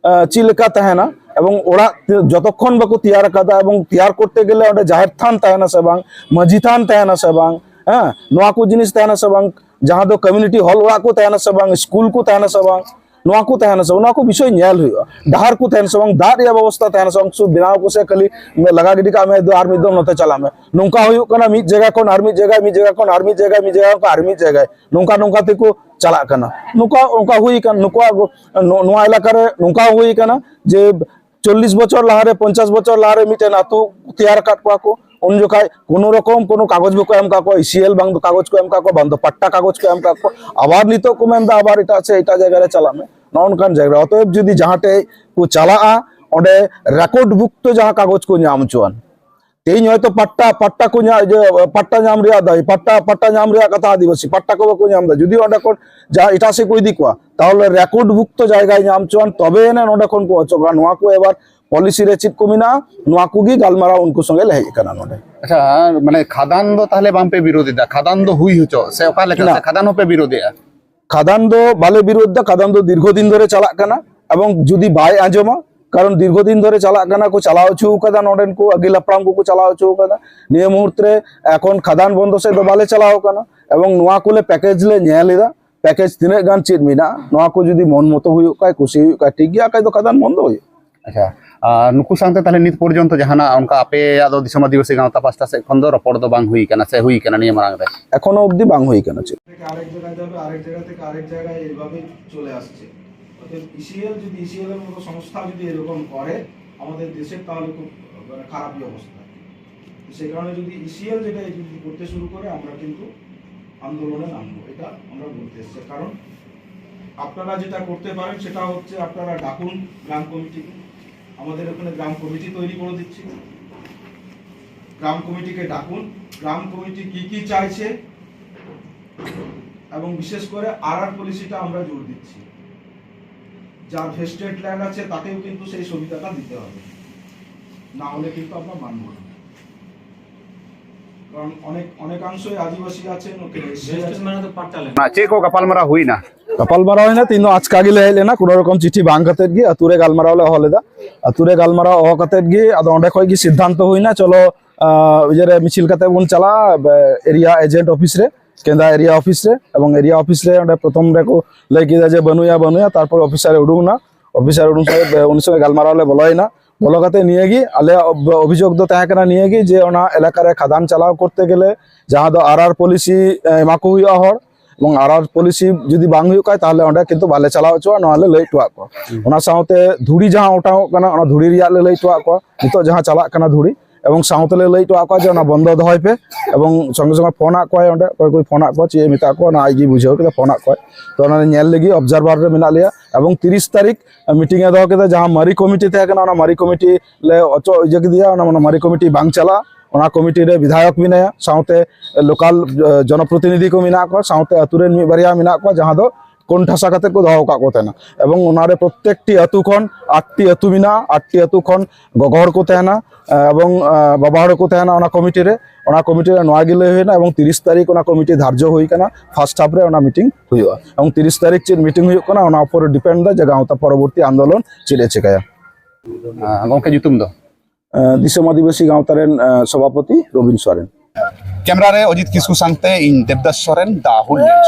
ᱟ, ᱪᱮᱫ ᱞᱮᱠᱟ ᱛᱟᱦᱮᱱᱟ, ᱮᱵᱚᱝ ᱚᱲᱟᱜ ᱡᱚᱛᱚᱠᱷᱚᱱ ᱵᱟᱠᱚ ᱛᱮᱭᱟᱨ ᱟᱠᱟᱫᱟ, ᱮᱵᱚᱝ ᱛᱮᱭᱟᱨ ᱠᱚᱨᱛᱮ ᱜᱮᱞᱮ ᱚᱸᱰᱮ ᱡᱟᱦᱮᱨ ᱛᱷᱟᱱ ᱛᱟᱦᱮᱱᱟ ᱥᱮ ᱵᱟᱝ, ᱢᱟᱹᱡᱷᱤ ᱛᱷᱟᱱ ᱛᱟᱦᱮᱱᱟ ᱥᱮ ᱵᱟᱝ, ᱦᱮᱸ, ᱱᱚᱣᱟ ᱠᱚ ᱡᱤᱱᱤᱥ ᱛᱟᱦᱮᱱᱟ ᱥᱮ ᱵᱟᱝ, ᱡᱟᱦᱟᱸ ᱫᱚ ᱠᱚᱢᱤᱭᱩᱱᱤᱴᱤ ᱦᱚᱞ ᱚᱲᱟᱜ ᱠᱚ ᱛᱟᱦᱮᱱᱟ ᱥᱮ ᱵᱟᱝ, ᱥᱠᱩᱞ ᱠᱚ ᱛᱟᱦᱮᱱᱟ ᱥᱮ ᱵᱟᱝ, ᱱᱚᱣᱟ ᱠᱚ ᱛᱟᱦᱮᱱᱟ ᱥᱮ ᱵᱟᱝ, ᱱᱚᱣᱟ ᱠᱚ ᱵᱤᱥᱚᱭ ᱧᱮᱞ ᱦᱩᱭᱩᱜᱼᱟ᱾ ᱰᱟᱦᱟᱨ ᱠᱚ ᱛᱟᱦᱮᱱᱟ ᱥᱮ ᱵᱟᱝ, ᱫᱟᱜ ᱨᱮᱭᱟᱜ ᱵᱮᱵᱚᱥᱛᱷᱟ ᱛᱟᱦᱮᱱᱟ ᱥᱮ ᱵᱟᱝ, ᱥᱩᱫᱷᱩ ᱵᱮᱱᱟᱣ ᱠᱚ ᱥᱮ ᱠᱷᱟᱹᱞᱤ ᱞᱟᱜᱟ ᱜᱤᱰᱤ ᱠᱟᱜ ᱢᱮ, ᱟᱨ ᱢᱤᱫ ᱫᱚᱢ ᱱᱚᱛᱮ ᱪᱟᱞᱟᱜ ᱢᱮ᱾ ᱱᱚᱝᱠᱟ ᱦᱩᱭᱩᱜ ᱠᱟᱱᱟ, ᱢᱤᱫ ᱡᱟᱭᱜᱟ ᱠᱷᱚᱱ ᱟᱨ ᱢᱤᱫ ᱡᱟᱭᱜᱟ, ᱢᱤᱫ ᱡᱟᱭᱜᱟ ᱠᱷᱚᱱ ᱟᱨ ᱢᱤᱫ ᱡᱟᱭᱜᱟ, ᱢᱤᱫ ᱡᱟᱭᱜᱟ ᱠᱷᱚᱱ ᱟᱨ ᱢᱤᱫ ᱡᱟᱭᱜᱟ, ᱱᱚᱝᱠᱟ ᱱᱚᱝᱠᱟ ᱛᱮᱠᱚ ᱪᱟᱞᱟᱜ ᱠᱟᱱᱟ᱾ ᱱᱚᱝᱠᱟ ᱚᱱᱠᱟ ᱦᱩᱭ ᱠᱟᱱ, ᱱᱩᱠᱩᱣᱟᱜ ᱱᱚ-, ᱱᱚᱣᱟ ᱮᱞᱟᱠᱟ ᱨᱮ ᱱᱚᱝᱠᱟ ᱦᱩᱭ ᱠᱟᱱᱟ ᱡᱮ ᱪᱚᱞᱞᱤᱥ ᱵᱚᱪᱷᱚᱨ ᱞᱟᱦᱟᱨᱮ, ᱯᱚᱧᱪᱟᱥ ᱵᱚᱪᱷᱚᱨ ᱞᱟᱦᱟᱨᱮ ᱢᱤᱫᱴᱮᱱ ᱟᱹᱛᱩ ᱛᱮᱭᱟᱨ ᱟᱠᱟᱫ ᱠᱚᱣᱟ ᱠᱚ, ᱩᱱ ᱡᱚᱠᱷᱟᱡ ᱠᱳᱱᱳ ᱨᱚᱠᱚᱢ ᱠᱳᱱᱳ ᱠᱟᱜᱚᱡᱽ ᱵᱟᱠᱚ ᱮᱢ ᱠᱟᱜ ᱠᱚᱣᱟ, ᱤ ᱥᱤ ᱮᱞ ᱵᱟᱝ ᱫᱚ ᱠᱟᱜᱚᱡᱽ ᱠᱚ ᱮᱢ ᱠᱟᱜ ᱠᱚᱣᱟ, ᱵᱟᱝ ᱫᱚ ᱯᱟᱴᱴᱟ ᱠᱟᱜᱚᱡᱽ ᱠᱚ ᱮᱢ ᱠᱟᱜ ᱠᱚᱣᱟ᱾ ᱟᱵᱟᱨ ᱱᱤᱛᱚᱜ ᱠᱚ ᱢᱮᱱᱫᱟ ᱟᱵᱟᱨ ᱮᱴᱟᱜ ᱥᱮᱫ, ᱮᱴᱟᱜ ᱡᱟᱭᱜᱟ ᱨᱮ ᱪᱟᱞᱟᱜ ᱢᱮ, ᱱᱚᱜᱼᱚ ᱱᱚᱝᱠᱟᱱ ᱡᱟᱭᱜᱟ ᱨᱮ᱾ ᱚᱛᱚᱮᱵ ᱡᱩᱫᱤ ᱡᱟᱦᱟᱸ ᱴᱷᱮᱡ ᱠᱚ ᱪᱟᱞᱟᱜᱼᱟ, ᱚᱸᱰᱮ ᱨᱮᱠᱚᱨᱰ ᱵᱷᱩᱠᱛᱚ ᱡᱟᱦᱟᱸ ᱠᱟᱜᱚᱡᱽ ᱠᱚ ᱧᱟᱢ ᱦᱚᱪᱚᱣᱟᱱ, ᱛᱮᱦᱮᱧ ᱦᱚᱭᱛᱚ ᱯᱟᱴᱴᱟ, ᱯᱟᱴᱴᱟ ᱠᱚ ᱧᱟ-, ᱤᱭᱟᱹ, ᱯᱟᱴᱴᱟ ᱧᱟᱢ ᱨᱮᱭᱟᱜ ᱫᱟᱹᱭ, ᱯᱟᱴᱴᱟ, ᱯᱟᱴᱴᱟ ᱧᱟᱢ ᱨᱮᱭᱟᱜ ᱠᱟᱛᱷᱟ ᱟᱹᱫᱤᱵᱟᱹᱥᱤ, ᱯᱟᱴᱴᱟ ᱠᱚ ᱵᱟᱠᱚ ᱧᱟᱢ ᱮᱫᱟ᱾ ᱡᱩᱫᱤ ᱚᱸᱰᱮ ᱠᱷᱚᱱ ᱡᱟᱦᱟᱸ ᱮᱴᱟᱜ ᱥᱮᱫ ᱠᱚ ᱤᱫᱤ ᱠᱚᱣᱟ, ᱛᱟᱦᱚᱞᱮ ᱨᱮᱠᱚᱨᱰ ᱵᱷᱩᱠᱛᱚ ᱡᱟᱭᱜᱟᱭ ᱧᱟᱢ ᱦᱚᱪᱚᱣᱟᱱ, ᱛᱚᱵᱮ ᱮᱱᱟ ᱱᱚᱸᱰᱮ ᱠᱷᱚᱱ ᱠᱚ ᱚᱪᱚᱜᱟ᱾ ᱱᱚᱣᱟ ᱠᱚ ᱮᱵᱟᱨ ᱯᱚᱞᱤᱥᱤ ᱨᱮ ᱪᱮᱫ ᱠᱚ ᱢᱮᱱᱟᱜᱼᱟ, ᱱᱚᱣᱟ ᱠᱚᱜᱮ ᱜᱟᱞᱢᱟᱨᱟᱣ ᱩᱱᱠᱩ ᱥᱚᱸᱜᱮ ᱞᱮ ᱦᱮᱡ ᱟᱠᱟᱱᱟ ᱱᱚᱸᱰᱮ᱾ ᱟᱪᱪᱷᱟ, ᱢᱟᱱᱮ ᱠᱷᱟᱫᱟᱱ ᱫᱚ ᱛᱟᱦᱚᱞᱮ ᱵᱟᱝ ᱯᱮ ᱵᱤᱨᱳᱫ ᱮᱫᱟ? ᱠᱷᱟᱫᱟᱱ ᱫᱚ ᱦᱩᱭ ᱦᱚᱪᱚ ᱥᱮ ᱚᱠᱟ ᱞᱮᱠᱟ? ᱱᱟ᱾ ᱥᱮ ᱠᱷᱟᱫᱟᱱ ᱦᱚᱸᱯᱮ ᱵᱤᱨᱳᱫ ᱮᱫᱟ? ᱠᱷᱟᱫᱟᱱ ᱫᱚ ᱵᱟᱞᱮ ᱵᱤᱨᱳᱫ ᱮᱫᱟ, ᱠᱷᱟᱫᱟᱱ ᱫᱚ ᱫᱤᱨᱜᱷᱚ ᱫᱤᱱ ᱫᱷᱚᱨᱮ ᱪᱟᱞᱟᱜ ᱠᱟᱱᱟ᱾ ᱮᱵᱚᱝ ᱡᱩᱫᱤ ᱵᱟᱭ ᱟᱸᱡᱚᱢᱟ, ᱠᱟᱨᱚᱱ ᱫᱤᱨᱜᱷᱚ ᱫᱤᱱ ᱫᱷᱚᱨᱮ ᱪᱟᱞᱟᱜ ᱠᱟᱱᱟ, ᱠᱚ ᱪᱟᱞᱟᱣ ᱦᱚᱪᱚ ᱠᱟᱫᱟ, ᱱᱚᱸᱰᱮᱱ ᱠᱚ ᱟᱹᱜᱤᱞ ᱦᱟᱯᱲᱟᱢ ᱠᱚᱠᱚ ᱪᱟᱞᱟᱣ ᱦᱚᱪᱚ ᱠᱟᱫᱟ᱾ ᱱᱤᱭᱟᱹ ᱢᱩᱦᱩᱨᱛ ᱨᱮ ᱮᱠᱷᱚᱱ ᱠᱷᱟᱫᱟᱱ ᱵᱚᱱᱫᱚ ᱥᱮᱫ ᱫᱚ ᱵᱟᱞᱮ ᱪᱟᱞᱟᱣ ᱠᱟᱱᱟ, ᱮᱵᱚᱝ ᱱᱚᱣᱟ ᱠᱚᱞᱮ ᱯᱮᱠᱮᱡᱽ ᱞᱮ ᱧᱮᱞ ᱮᱫᱟ, ᱯᱮᱠᱮᱡᱽ ᱛᱤᱱᱟᱹᱜ ᱜᱟᱱ ᱪᱮᱫ ᱢᱮᱱᱟᱜᱼᱟ, ᱱᱚᱣᱟ ᱠᱚ ᱡᱩᱫᱤ ᱢᱚᱱ ᱢᱚᱛᱚ ᱦᱩᱭᱩᱜ ᱠᱷᱟᱡ, ᱠᱩᱥᱤ ᱦᱩᱭᱩᱜ ᱠᱷᱟᱡ ᱴᱷᱤᱠ ᱜᱮᱭᱟ, ᱵᱟᱠᱷᱟᱡ ᱫᱚ ᱠᱷᱟᱫᱟᱱ ᱵᱚᱱᱫᱚ ᱦᱩᱭᱩᱜᱼᱟ᱾ ᱟᱪᱪᱷᱟ, ᱟᱨ ᱱᱩᱠᱩ ᱥᱟᱶᱛᱮ ᱛᱟᱦᱞᱮ ᱱᱤᱛ ᱯᱚᱨᱡᱚᱱᱛᱚ ᱡᱟᱦᱟᱱᱟᱜ ᱚᱱᱠᱟ ᱟᱯᱮᱭᱟᱜ ᱫᱚ ᱫᱤᱥᱚᱢ ᱟᱹᱫᱤᱵᱟᱹᱥᱤ ᱜᱟᱶᱛᱟ ᱯᱟᱥᱴᱟ ᱥᱮᱫ ᱠᱷᱚᱱ ᱫᱚ ᱨᱚᱯᱚᱲ ᱫᱚ ᱵᱟᱝ ᱦᱩᱭ ᱠᱟᱱᱟ ᱥᱮ ᱦᱩᱭ ᱠᱟᱱᱟ ᱱᱤᱭᱟᱹ ᱢᱟᱲᱟᱝ ᱨᱮ? ᱮᱠᱷᱚᱱᱳ ᱚᱵᱫᱤ ᱵᱟᱝ ᱦᱩᱭ ᱠᱟᱱᱟ ᱪᱮᱫ᱾ থেকে আরেক জায়গায় যাবে, আরেক জায়গা থেকে আরেক জায়গায় এইভাবেই চলে আসছে। অর্থাৎ ইসিএল যদি, ইসিএল এর মতো সংস্থা যদি এরকম করে আমাদের দেশের, তাহলে খুব, মানে, খারাপই অবস্থা। তো সেই কারণে যদি ইসিএল যেটা যদি করতে শুরু করে, আমরা কিন্তু আন্দোলনে নামবো, এটা আমরা বলতে এসেছি। কারণ আপনারা যেটা করতে পারেন সেটা হচ্ছে আপনারা ডাকুন গ্রাম কমিটিকে, আমাদের ওখানে গ্রাম কমিটি তৈরি করে দিচ্ছি। গ্রাম কমিটিকে ডাকুন, গ্রাম কমিটি কি কি চাইছে, এবং বিশেষ করে আর আর পলিসিটা আমরা জোর দিচ্ছি। যার ভেস্টেড ল্যান্ড আছে তাকেও কিন্তু সেই সুবিধাটা দিতে হবে, না হলে কিন্তু আমরা মানব না। কারণ অনেক অনেকাংশই আদিবাসী আছেন, ওকে এসসি আছেন। ᱚᱱᱟ ᱪᱮᱫ ᱠᱚ ᱜᱟᱯᱟᱞᱢᱟᱨᱟᱣ ᱦᱩᱭᱱᱟ? ᱜᱟᱯᱟᱞᱢᱟᱨᱟᱣ ᱦᱩᱭᱱᱟ, ᱛᱮᱦᱮᱧ ᱫᱚ ᱟᱪᱠᱟ ᱜᱮᱞᱮ ᱦᱮᱡ ᱞᱮᱱᱟ, ᱠᱳᱱᱳ ᱨᱚᱠᱚᱢ ᱪᱤᱴᱷᱤ ᱵᱟᱝ ᱠᱟᱛᱮᱫ ᱜᱮ ᱟᱹᱛᱩ ᱨᱮ ᱜᱟᱞᱢᱟᱨᱟᱣ ᱞᱮ ᱦᱚᱦᱚ ᱞᱮᱫᱟ᱾ ᱟᱹᱛᱩ ᱨᱮ ᱜᱟᱞᱢᱟᱨᱟᱣ ᱦᱚᱦᱚ ᱠᱟᱛᱮᱫ ᱜᱮ ᱟᱫᱚ ᱚᱸᱰᱮ ᱠᱷᱚᱡ ᱜᱮ ᱥᱤᱫᱽᱫᱷᱟᱱᱛᱚ ᱦᱩᱭᱱᱟ, ᱪᱚᱞᱚ ᱤᱭᱟᱹᱨᱮ ᱢᱤᱪᱷᱤᱞ ᱠᱟᱛᱮᱫ ᱵᱚᱱ ᱪᱟᱞᱟᱜᱼᱟ ᱮᱨᱤᱭᱟ ᱮᱡᱮᱱᱴ ᱚᱯᱷᱤᱥ ᱨᱮ, ᱠᱮᱸᱫᱟ ᱮᱨᱤᱭᱟ ᱚᱯᱷᱤᱥ ᱨᱮ᱾ ᱮᱵᱚᱝ ᱮᱨᱤᱭᱟ ᱚᱯᱷᱤᱥ ᱨᱮ ᱚᱸᱰᱮ ᱯᱨᱚᱛᱷᱚᱢ ᱨᱮᱠᱚ ᱞᱟᱹᱭ ᱠᱮᱫᱟ ᱡᱮ ᱵᱟᱹᱱᱩᱭᱟ, ᱵᱟᱹᱱᱩᱭᱟ, ᱛᱟᱨᱯᱚᱨ ᱚᱯᱷᱤᱥᱟᱨ ᱮ ᱩᱰᱩᱠ ᱮᱱᱟ᱾ ᱚᱯᱷᱤᱥᱟᱨ ᱩᱱ ᱥᱚᱢᱚᱭ ᱩᱱ ᱥᱚᱢᱚᱭ ᱜᱟᱞᱢᱟᱨᱟᱣ ᱞᱮ ᱵᱚᱞᱚᱭᱮᱱᱟ᱾ ᱵᱚᱞᱚ ᱠᱟᱛᱮ ᱱᱤᱭᱟᱹᱜᱮ ᱟᱞᱮᱭᱟᱜ ᱚᱵ- ᱚᱵᱷᱤᱡᱳᱜᱽ ᱫᱚ ᱛᱟᱦᱮᱸ ᱠᱟᱱᱟ ᱱᱤᱭᱟᱹᱜᱮ ᱡᱮ ᱚᱱᱟ ᱮᱞᱟᱠᱟ ᱨᱮ ᱠᱷᱟᱫᱟᱱ ᱪᱟᱞᱟᱣ ᱠᱚᱨᱛᱮ ᱜᱮᱞᱮ ᱡᱟᱦᱟᱸ ᱫᱚ ᱟᱨ ᱟᱨ ᱯᱚᱞᱤᱥᱤ ᱮᱢᱟ ᱠᱚ ᱦᱩᱭᱩᱜᱼᱟ ᱦᱚᱲ, ᱮᱵᱚᱝ ᱟᱨ ᱟᱨ ᱯᱚᱞᱤᱥᱤ ᱡᱩᱫᱤ ᱵᱟᱝ ᱦᱩᱭᱩᱜ ᱠᱷᱟᱡ ᱛᱟᱦᱚᱞᱮ ᱚᱸᱰᱮ ᱠᱤᱱᱛᱩ ᱵᱟᱞᱮ ᱪᱟᱞᱟᱣ ᱦᱚᱪᱚᱣᱟᱜᱼᱟ, ᱱᱚᱣᱟ ᱞᱮ ᱞᱟᱹᱭ ᱦᱚᱴᱚᱣᱟᱜ ᱠᱚᱣᱟ᱾ ᱚᱱᱟ ᱥᱟᱶᱛᱮ ᱫᱷᱩᱲᱤ ᱡᱟᱦᱟᱸ ᱚᱴᱟᱝᱚᱜ ᱠᱟᱱᱟ ᱚᱱᱟ ᱫᱷᱩᱲᱤ ᱨᱮᱭᱟᱜ ᱞᱮ ᱞᱟᱹᱭ ᱦᱚᱴᱚᱣᱟᱜ ᱠᱚᱣᱟ, ᱱᱤᱛᱚᱜ ᱡᱟᱦᱟᱸ ᱪᱟᱞᱟᱜ ᱠᱟᱱᱟ ᱫᱷᱩᱲᱤ, ᱮᱵᱚᱝ ᱥᱟᱶᱛᱮ ᱞᱮ ᱞᱟᱹᱭ ᱦᱚᱴᱚᱣᱟᱜ ᱠᱚᱣᱟ ᱡᱮ ᱚᱱᱟ ᱵᱚᱱᱫᱚ ᱫᱚᱦᱚᱭ ᱯᱮ᱾ ᱮᱵᱚᱝ ᱥᱚᱸᱜᱮ ᱥᱚᱸᱜᱮ ᱯᱷᱳᱱ ᱟᱫ ᱠᱚᱣᱟᱭ, ᱚᱸᱰᱮ ᱚᱠᱚᱭ ᱠᱚᱭ ᱯᱷᱳᱱ ᱟᱫ ᱠᱚᱣᱟ, ᱪᱮᱫ ᱮ ᱢᱮᱛᱟᱜ ᱠᱚᱣᱟ ᱚᱱᱟ ᱟᱡ ᱜᱮ ᱵᱩᱡᱷᱟᱹᱣ ᱠᱮᱫᱟ, ᱯᱷᱳᱱ ᱟᱫ ᱠᱚᱣᱟᱭ᱾ ᱛᱚ ᱚᱱᱟ ᱧᱮᱞ ᱞᱟᱹᱜᱤᱫ ᱚᱵᱡᱟᱨᱵᱷᱟᱨ ᱨᱮ ᱢᱮᱱᱟᱜ ᱞᱮᱭᱟ᱾ ᱮᱵᱚᱝ ᱛᱤᱨᱤᱥ ᱛᱟᱹᱨᱤᱠᱷ ᱢᱤᱴᱤᱝ ᱮ ᱫᱚᱦᱚ ᱠᱮᱫᱟ, ᱡᱟᱦᱟᱸ ᱢᱟᱨᱮ ᱠᱚᱢᱤᱴᱤ ᱛᱟᱦᱮᱸ ᱠᱟᱱᱟ ᱚᱱᱟ ᱢᱟᱨᱮ ᱠᱚᱢᱤᱴᱤ ᱞᱮ ᱚᱪᱚᱜ ᱤᱭᱟᱹ ᱠᱮᱫᱮᱭᱟ, ᱚᱱᱟ ᱚᱱᱟ ᱢᱟᱨᱮ ᱠᱚᱢᱤᱴᱤ ᱵᱟᱝ ᱪᱟᱞᱟᱜᱼᱟ᱾ ᱚᱱᱟ ᱠᱚᱢᱤᱴᱤ ᱨᱮ ᱵᱤᱫᱷᱟᱭᱚᱠ ᱢᱮᱱᱟᱭᱟ, ᱥᱟᱶᱛᱮ ᱞᱳᱠᱟᱞ ᱡᱚᱱᱚᱯᱨᱚᱛᱤᱱᱤᱫᱷᱤ ᱠᱚ ᱢᱮᱱᱟᱜ ᱠᱚᱣᱟ, ᱥᱟᱶᱛᱮ ᱟᱹᱛᱩ ᱨᱮᱱ ᱢᱤᱫ ᱵᱟᱨᱭᱟ ᱢᱮᱱᱟᱜ ᱠᱚᱣᱟ, ᱡᱟᱦᱟᱸ ᱫᱚ ᱠᱚᱱᱴᱷᱟᱥᱟ ᱠᱟᱛᱮ ᱠᱚ ᱫᱚᱦᱚ ᱟᱠᱟᱫ ᱠᱚ ᱛᱟᱦᱮᱱᱟ᱾ ᱮᱵᱚᱝ ᱚᱱᱟᱨᱮ ᱯᱨᱚᱛᱮᱠᱴᱤ ᱟᱹᱛᱩ ᱠᱷᱚᱱ ᱟᱴᱴᱤ ᱟᱹᱛᱩ ᱢᱮᱱᱟᱜᱼᱟ, ᱟᱴᱴᱤ ᱟᱹᱛᱩ ᱠᱷᱚᱱ ᱜᱚᱜᱚ ᱦᱚᱲ ᱠᱚ ᱛᱟᱦᱮᱱᱟ, ᱮᱵᱚᱝ ᱵᱟᱵᱟ ᱦᱚᱲ ᱠᱚ ᱛᱟᱦᱮᱱᱟ ᱚᱱᱟ ᱠᱚᱢᱤᱴᱤ ᱨᱮ᱾ ᱚᱱᱟ ᱠᱚᱢᱤᱴᱤ ᱨᱮ ᱱᱚᱣᱟ ᱜᱮ ᱞᱟᱹᱭ ᱦᱩᱭᱱᱟ, ᱮᱵᱚᱝ ᱛᱤᱨᱤᱥ ᱛᱟᱹᱨᱤᱠᱷ ᱚᱱᱟ ᱠᱚᱢᱤᱴᱤ ᱫᱷᱟᱨᱡᱚ ᱦᱩᱭ ᱠᱟᱱᱟ, ᱯᱷᱟᱥᱴ ᱦᱟᱯ ᱨᱮ ᱚᱱᱟ ᱢᱤᱴᱤᱝ ᱦᱩᱭᱩᱜᱼᱟ᱾ ᱮᱵᱚᱝ ᱛᱤᱨᱤᱥ ᱛᱟᱹᱨᱤᱠᱷ ᱪᱮᱫ ᱢᱤᱴᱤᱝ ᱦᱩᱭᱩᱜ ᱠᱟᱱᱟ ᱚᱱᱟ ᱩᱯᱚᱨ ᱰᱤᱯᱮᱱᱰ ᱫᱟ ᱡᱮ ᱜᱟᱶᱛᱟ ᱯᱚᱨᱚᱵᱚᱨᱛᱤ ᱟᱱᱫᱳᱞᱚᱱ ᱪᱮᱫ ᱮ ᱪᱤᱠᱟᱹᱭᱟ᱾ ᱜᱚᱢᱠᱮ ᱧᱩᱛᱩᱢ ᱫᱚ? ᱫᱤᱥᱚᱢ ᱟᱹᱫᱤᱵᱟᱹᱥᱤ ᱜᱟᱶᱛᱟ ᱨᱮᱱ ᱥᱚᱵᱷᱟᱯᱚᱛᱤ ᱨᱚᱵᱤᱱ ᱥᱚᱨᱮᱱ᱾ ᱠᱮᱢᱨᱟ ᱨᱮ ᱚᱡᱤᱛ ᱠᱤᱥᱠᱩ ᱥᱟᱝᱛᱮ ᱤᱧ ᱫᱮᱵᱫᱟᱥ ᱥᱚᱨᱮᱱ, ᱫᱟ ᱦᱩᱞ ᱧᱮᱞ᱾